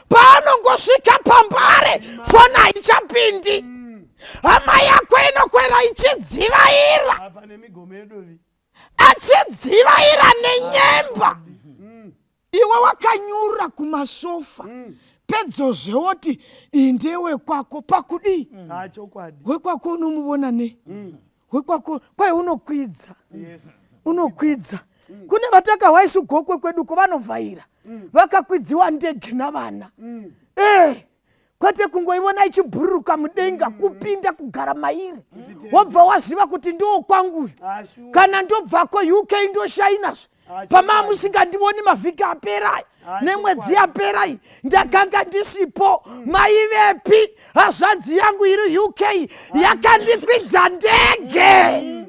Paanongosvika paMbare, foni haichapindi. Hama yako inokwera ichidzivaira, Apa nemigomo yedovi. Achidzivaira nenyemba. Iwe wakanyura kumasofa, pedzozve woti iyi ndewekwako pakudii? Ah, chokwadi. Wekwako unomuvona nei? Wekwako kwai unokwidza, unokwidza. Kune vatakahwa isu Gokwe kweduko vanovhaira vakakwidziwa ndege navana, kwete kungoivona ichibhururuka mudenga, kupinda kugara mairi, wobva waziva kuti ndiwo kwanguyu. Ah, sure. Kana ndobvako UK ndoshainazve pamaa musingandioni mavhiki aperai nemwedzi yaperai, ndakanga ndisipo, maivepi? Hazvanzi yangu iri UK yakandikwidza ndege.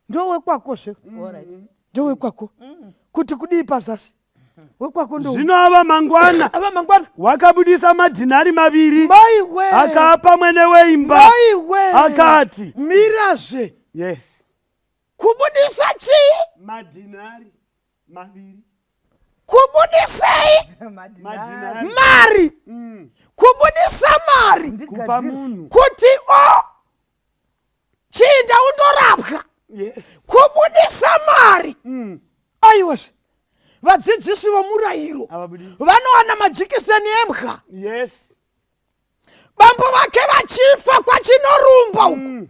Ndowekwakozve, ndowekwako kuti kudii pazasi wekwako ndo Zvino ava mangwana, ava mangwana, wakabudisa madhinari 2, maiwe, akaapa mwene weimba, maiwe, akati, Mirazve. Yes. Kubudisa chii? Madhinari 2. Kubudisei? Madhinari. Mari. Kubudisa mari kupa munhu kuti o chiinda undorapwa. Kubudisa mari. Aiwazve vadzidzisi vomurayiro Havabudisi. vanowana majikiseni embwa. Bambo vake vachifa kwaChinorumba uku,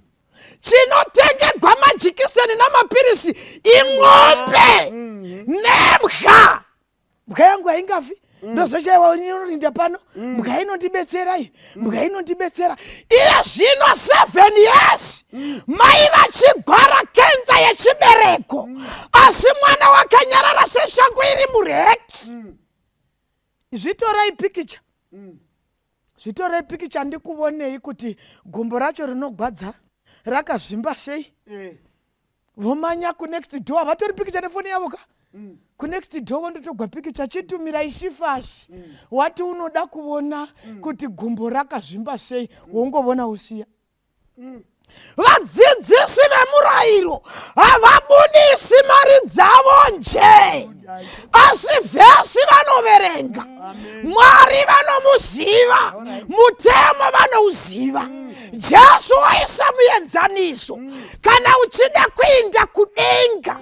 chinotengegwa majikiseni namapirisi ing'ombe nembwa. Mbwa yangu haingafi, ndozvechaiwa inorinda pano. Mbwa inondibetsera iyi, mbwa inondibetsera. Iye zvino 7 years mai vachigwara kenza yechibereko, asi mwana wakanyarara seshangu iri mureki. Zvitorai pikicha. Zvitorei pikicha ndikuvonei kuti gumbo racho rinogwadza rakazvimba sei. Vomanya kunext door, havatori pikicha nefoni yavo ka. Kunext door vondotogwa pikicha, chitumirai shifasi. Wati unoda kuvona kuti gumbo rakazvimba sei, wongovona usiya. Vadzidzisi vemurayiro havabudisi mari dzavo nje, asi vhesi vanoverenga. Mwari vanomuziva, mutemo vanouziva. Jesu waisa muenzaniso, kana uchida kuinda kudenga,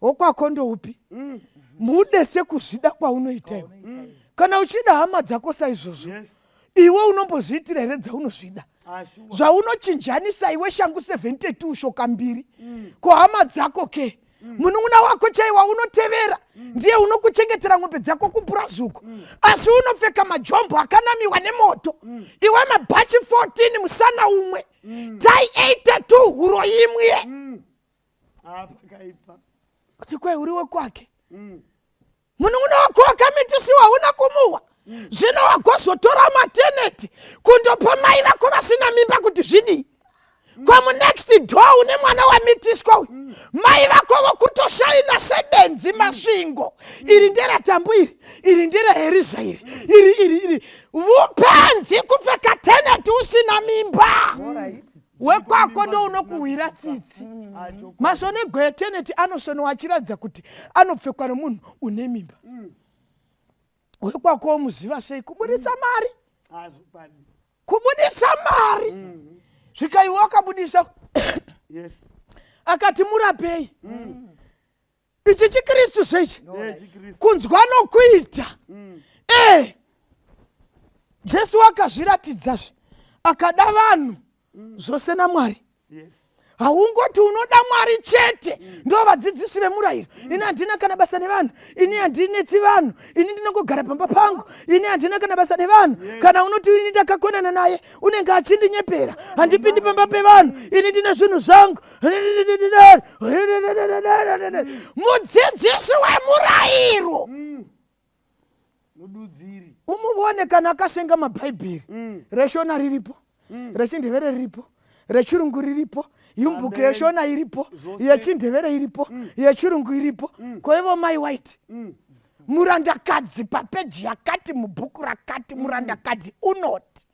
wokwako ndoupi? Mude sekuzvida kwaunoita iwe. Kana uchida hama dzako saizvozvo, iwe unombozviitira here dzaunozvida? Zvaunochinjanisa iwe shangu 72 shoka mbiri, ko hama dzako ke? Munun'una wako chaiwa unotevera, ndiye unokuchengetera ng'ombe dzako kupurazi uko, asi unopfeka majombo akanamiwa nemoto, iwe mabhachi 14 musana umwe, tai 82 huro imwe. Pakaipa. Kuti kwai uri wekwake, munun'una wako wakamitisiwa, hauna kumuwa. Zvino wagozotora mateneti kundopa mai vako vasina mimba kuti zvidii? Kwamunext door une mwana wamitiswa uyu, mai vako vokutoshaina sebenzi Masvingo. Iri nderaTambu, iri iri nderaHeriza, iri iri iri iri. Vupenzi kupfeka teneti usina mimba. Wekwako ndo unokuhwira tsitsi. Masonego eteneti anosonewa achiratidza kuti anopfekwa nomunhu une mimba. Wekwako womuziva sei? Kubuditsa mari, kubudisa mari zvikaiwe wakabudisa, akati murapei. Ichi chiKristu zveichi, kunzwa nokuita. Jesu akazviratidzazve, akada vanhu zvose naMwari. Haungoti unoda Mwari chete. Ndo vadzidzisi vemurayiro. Ini handina kana basa nevanhu, ini handinetsi vanhu, ini ndinongogara pamba pangu, ini handina kana basa nevanhu. Kana unoti ini ndakakonana naye, unenge achindinyepera. Handipindi pamba pevanhu, ini ndine zvinhu zvangu. Mudzidzisi wemurayiro, Mududziri. Umuvone kana akasenga mabhaibheri, reShona riripo, rechiNdevere riripo, rechirungu riripo, yumbuku yeShona iripo, yechiNdevere iripo, yechirungu iripo. Koivo mai White, murandakadzi papeji yakati mubhuku rakati, murandakadzi unoti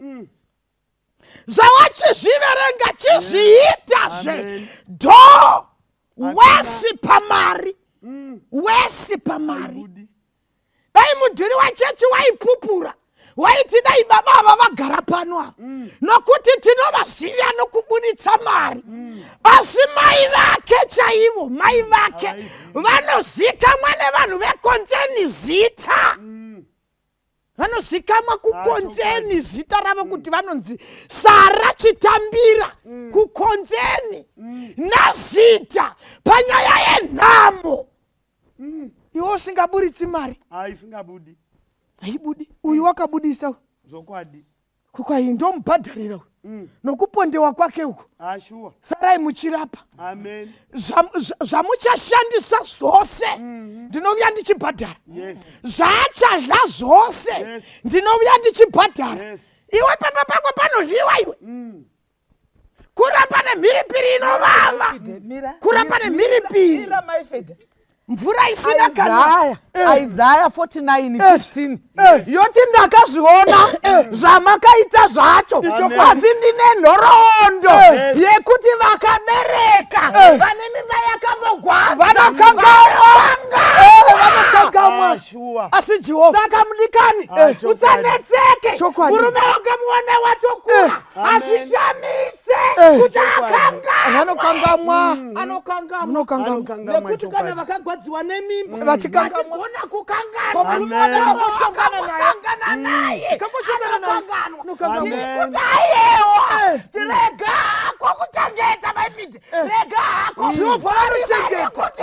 zvawachizviverenga chizviitazve. Do wesi pamari, wesi pamari. Dai mudhuri wachechi waipupura, waiti dai baba ava vagara pano ava, nokuti tinovaziva nokubuditsa mari. Asi mai vake chaivo, mai vake vanozikamwa nevanhu vekonzeni zita, vanozikamwa kukonzeni zita ravo kuti vanonzi Sara Chitambira kukonzeni nazita. Panyaya yenhamo, iwe usingaburitsi mari, Isingabudi. Haibudi. Uyu wakabudisa. Zvokwadi. Kukwai ndomubhadharira uyu nokupondewa kwake uko. Ashuwa. Sarai muchirapa. Amen. Zvamuchashandisa zvose ndinouya ndichibhadhara. Zvaachadla zvose ndinouya ndichibhadhara. Iwe pamba pako panodyiwa iwe, kuramba nemhiripiri inovava, kuramba nemhiripiri, mvura isina kana. Isaya 49 15 yoti, "Ndakazviona zvamakaita zvacho, asi ndine nhoroondo yekuti vakabereka vane mimba yakambogwadza Vanokangamwa. Vanokangamwa. Asi Jehovha. Saka mudikani, usanetseke. Murume wakamuona watokura, hazvishamise kuti akangamwe. Vanokangamwa. Anokangamwa. Vanokangamwa. Nekuti kana vakagwadziwa nemimba, Vachikangamwa. vachigona kukanganwa. Murume wakangosangana naye. Wakangosangana naye, Tikangosangana naye. anokanganwa. Anokangamwa. Ndiri kuti aiyewa, tirega hako kuchengeta maifidi, rega hako. Jehovha vanochengeta. Kuti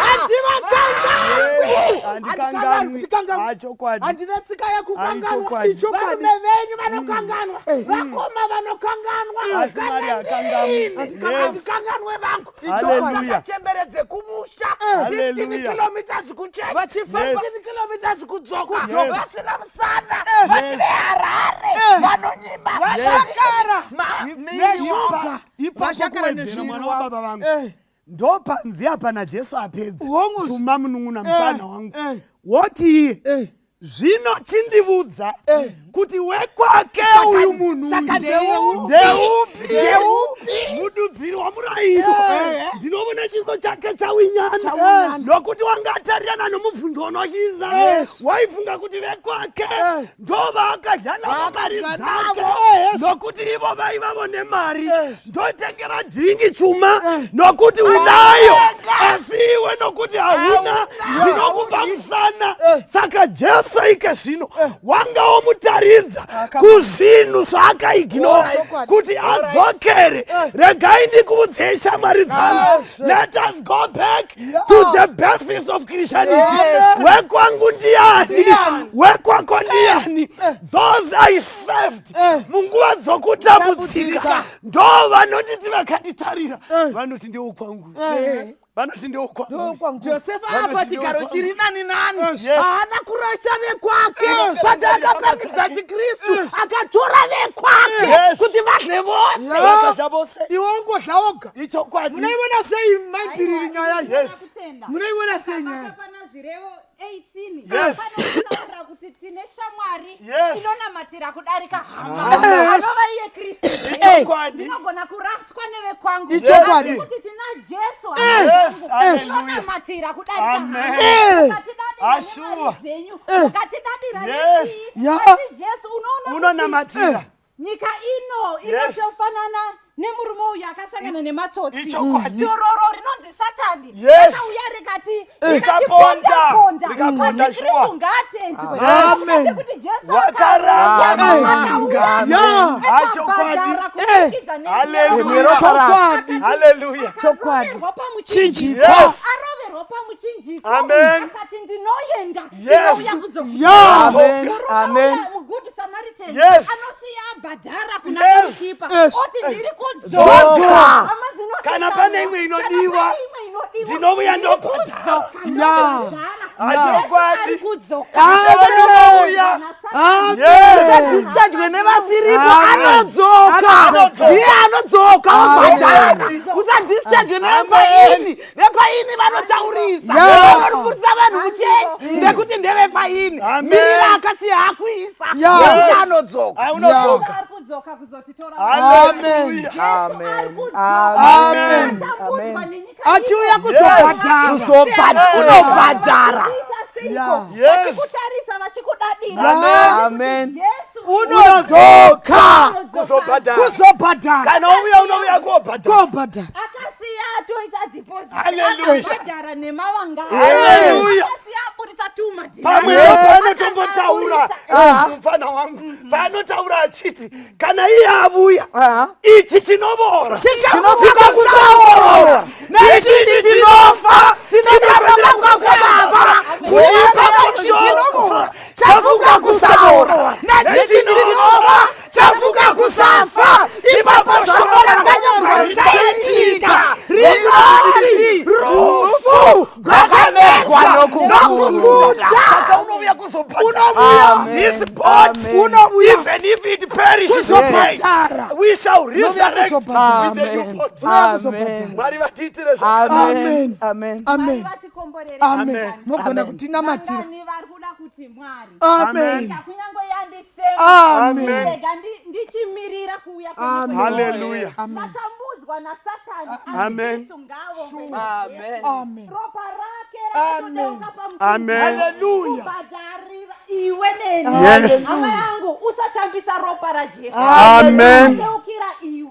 Handivakangamwi. Handikanganwi. Handikanganwi. Chokwadi. Handina tsika yekukanganwa. Chokwadi. Varume venyu vanokanganwa, vakoma vanokanganwa. Asi Mwari hakanganwi. Kana handikanganwe vangu. Hallelujah. Chembere dzekumusha 15 Hallelujah. kilometers kuchechi, Vachifamba. 15 kilometers kudzoka, Yes. vasina musana, vati veHarare vanonyima Vashakara. neshuga. Ipapo Vashakara kuwedzera nezviriwa. mwana wababa vangu Eh. ndopanzi apa najesu apedza Hongu. tuma munun'una mufana wangu eh. woti iye zvino chindivudza kuti wekwake uyu munhu saka uyu ndeupi? ndeupi Ndeupi? mududziri wamurayiro ndinovona chiso chake chawinyana nokuti wanga atarirana nomubvunzo unochiza waifunga kuti vekwake ndovaakadya navo mari dzake nokuti ivo vaivavo nemari ndotengera dhingi chuma nokuti unayo asi iwe nokuti hauna ndinokupa musana saka jesu ike zvino wanga womutaridza kuzvinhu zvaakaignora kuti adzokere regai ndikuudzei shamwari dzangu let us go back to the basis of christianity wekwangu ndiani wekwako ndiani those i served munguva dzokutambudzika ndo vanonditi vakanditarira vanoti ndewokwangu vanoti ndewokwangu Josefa apa chigaro chiri nani nani haana kurasha vekwake but akapangidza chiKristu akatora vekwake Yes. kuti vadye vose vakadya vose iwe ungodya woga ichokwadi munoiona sei maipiriri nyaya iyi Yes. munoiona sei nyaya Pana zvirevo 18 Yes. panotaura kuti tine shamwari Yes. inonamatira kudarika hama anova iye Kristu. Ichokwadi. Ndinogona kuraswa nevekwangu Ichokwadi. asi kuti tina Jesu Yes, hama hallelujah. inonamatira kudarika Amen. hama. Mukatidadira Ashuwa. nemari dzenyu mukatidadira Yes. nechii Ya. asi Jesu unoona kuti unonamatira nyika ino Yes. inotofanana nemurume uyu akasangana nematsotsi Ichokwadi. tororo rinonzi satani Yes. rakauya rikati Rikaponda. rikatiponda Rikaponda, asi sure. kristu ngaatendwe Amen. kuti jesu Wakaramba. akauya Ya. akabhadhara kuburikidza Hallelujah. Chokwadi. Hallelujah. Chokwadi. akaroverwa pamuchinjiko Yes. aroverwa pamuchinjiko Amen. akati ndinoenda Yes. ndinouya kuzokutora Ya. Amen. Murume Amen. uya, muGood Samaritan Yes. anosiya abhadhara kuna Yes. goalkeeper Yes. oti ndiri kudzoka Dzoka. Hama dzinodikanwa. Kana pane imwe inodiwa, Kana pane imwe inodiwa, ndinouya ndiri ndobhadhara. kudzoka, Ya. ndobhadhara. Hachokwadi. Jesu ari kudzoka. Vanouya. Na Satani. Yes. Dischargwe nevasiripo Amen. anodzoka Anodzoka. ndiye anodzoka obhadhara usadischargwe nevepaini vepaini vanotaurisa Yes. vanofundisa vanhu muchechi nekuti ndevepaini Amen. mirira akasiya akuisa Yeah. nekuti Yes. anodzoka Ah, unodzoka. Jesu ari kudzoka kuzotitora. Hallelujah. Jesu ari Amen. kudzoka. Amen. Atambudzwa nenyika achiuya ino. kuzobhadhara Kuzobhadhara. Unobhadhara. Vachiita seiko? Yes. Vachikutarisa vachikudadira. Amen. Amen. Jesu unodzoka Kuzobhadhara. kuzobhadhara Kana uya unouya kobhadhara. kobhadhara akasiya atoita deposit Hallelujah. akabhadhara nemavanga Hallelujah. akasiya aburitsa tuma Pamwe panotombotaura mufana wangu paanotaura achiti kana iye avuya ichi chinovora Chichafuka kusaora. ichichi chinofa chinofanira kusafa kuipa kushoko chafuka kusaora nechichi chinofa chafuka kusafa ipapo shoko rakanyorwa richaitika rinoti rufu rwakamedzwa nokukunda saka unouya kuzobhadhara this body Unouya. even if it perishes today Kuzobhadhara. we shall resurrect with the new Amen. body Amen. mwari vatiitire zvakanaka Amen. Amen. amen vatikomborere amen mogona Amen. kutinamatira vangani vari kuda kuti mwari amen Nyika kunyange yandisema amen rega ndichimirira kuuya Amen. Hallelujah. vatambudzwa nasatani asi Amen. Kristu ngavongwe Amen. amen ropa rake Amen. rakatodeuka Amen. Hallelujah. pamubhadharira iwe neni Yes. hama yangu usatambisa ropa rajesu Amen. akadeukira iwe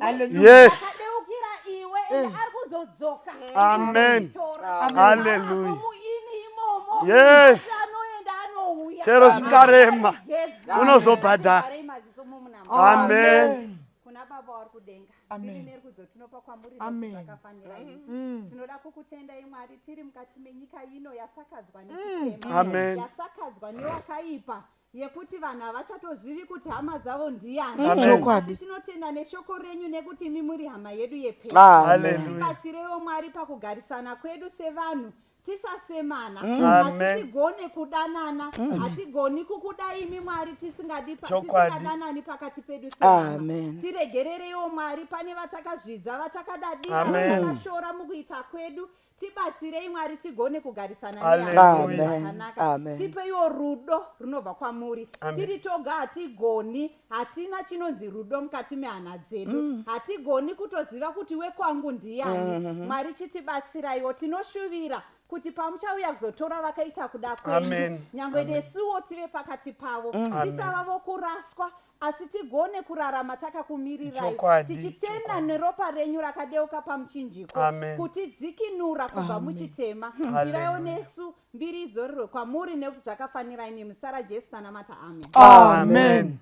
Yes. akadeukira iwe ende ari kuzodzoka Amen. Kuzotora. Hallelujah. Muini imomo Yes. Asi anoenda anouya Chero zvikarema, Geza. unozobhadhara. Vharei maziso mumunamato. Amen. Kuna baba vari kudenga Amen. Mbiri nerukudzo tinopa kwamuri Amen. zvakafanira imi. Tinoda kukutendai mwari tiri mukati menyika ino yasakadzwa nechitema Amen. yasakadzwa newakaipa. yekuti vanhu havachatozivi kuti hama dzavo ndiyani. Amen. Chokwadi. Asi tinotenda neshoko renyu nekuti imi muri hama yedu yepedyo. Amen. Tibatsireiwo Mwari pakugarisana kwedu sevanhu tisasemana Amen. asi tigone kudanana. Hatigoni kukuda imi Mwari tisingadi Chokwadi. tisingadanani pakati pedu sehama. Amen. Tiregerereiwo Mwari pane vatakazvidza, vatakadadira, Amen. vatakashora mukuita kwedu. Tibatsirei Mwari tigone kugarisana Hallelujah. nehama Amen. zvakanaka. Amen. Tipeiwo rudo runobva kwamuri. Amen. Tiri toga hatigoni, hatina chinonzi rudo mukati mehana dzedu. Hatigoni kutoziva kuti wekwangu ndiyani. Mwari chitibatsiraiwo, tinoshuvira kuti pamuchauya kuzotora vakaita kuda kwenyu, Amen. nyangwe nesuwo tive pakati pavo, tisava vokuraswa asi tigone kurarama takakumirirai, Chokwadi, tichitenda chokwadi. neropa renyu rakadeuka pamuchinjiko Amen. kutidzikinura kubva muchitema. Ivaiwo Hallelujah. nesu, mbiri idzorerwe kwamuri nekuti zvakafanira imi. Muzita raJesu tanamata, amen. Amen.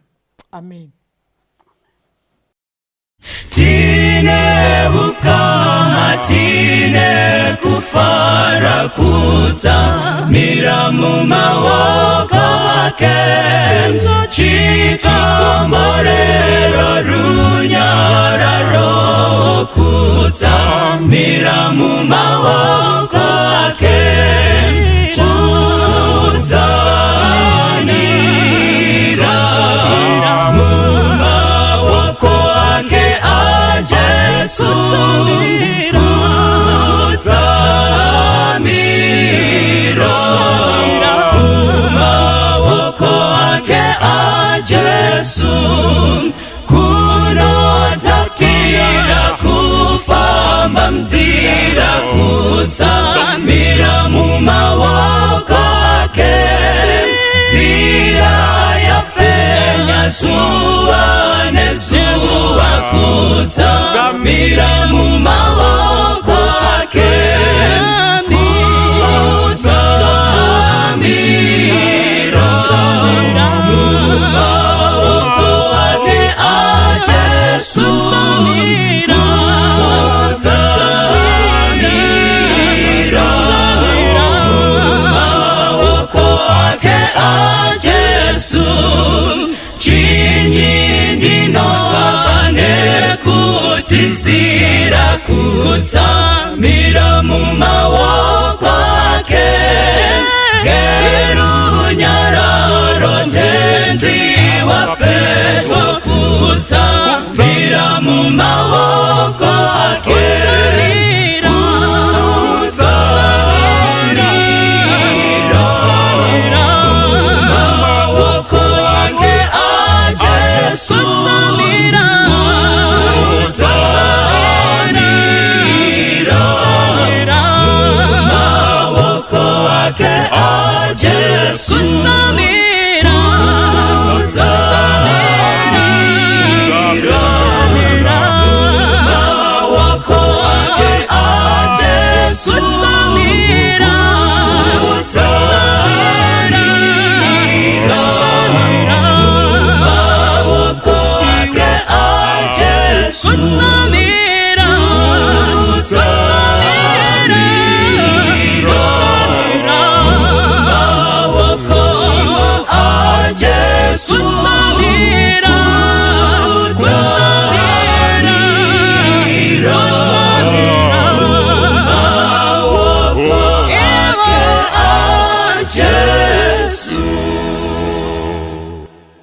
Amen. Tine ukama, tine kufara kutsamira mumaoko ake. Chikomborero, runyararo, kutsamira mumaoko ake. Kutsamira mumaoko ake aJesu. Kutsamira mumaoko ake aJesu. Kunodzapira kufamba mnzira kutsamira mumaoko ake. Nzira yapenya zuva nezuva kutsamira mumaoko ake. Kutsamira mumaoko ake aJesu. Kutsamira mumaoko ake aJesu. Chinyi ndinotwa nekutizira kutsamira mumaoko ake. Ngerunyararo tenzi wapetwa kutsamira mumaoko ake. Kutsamira mumaoko ake aJesu. Kutsamira mumaoko ake aJesu.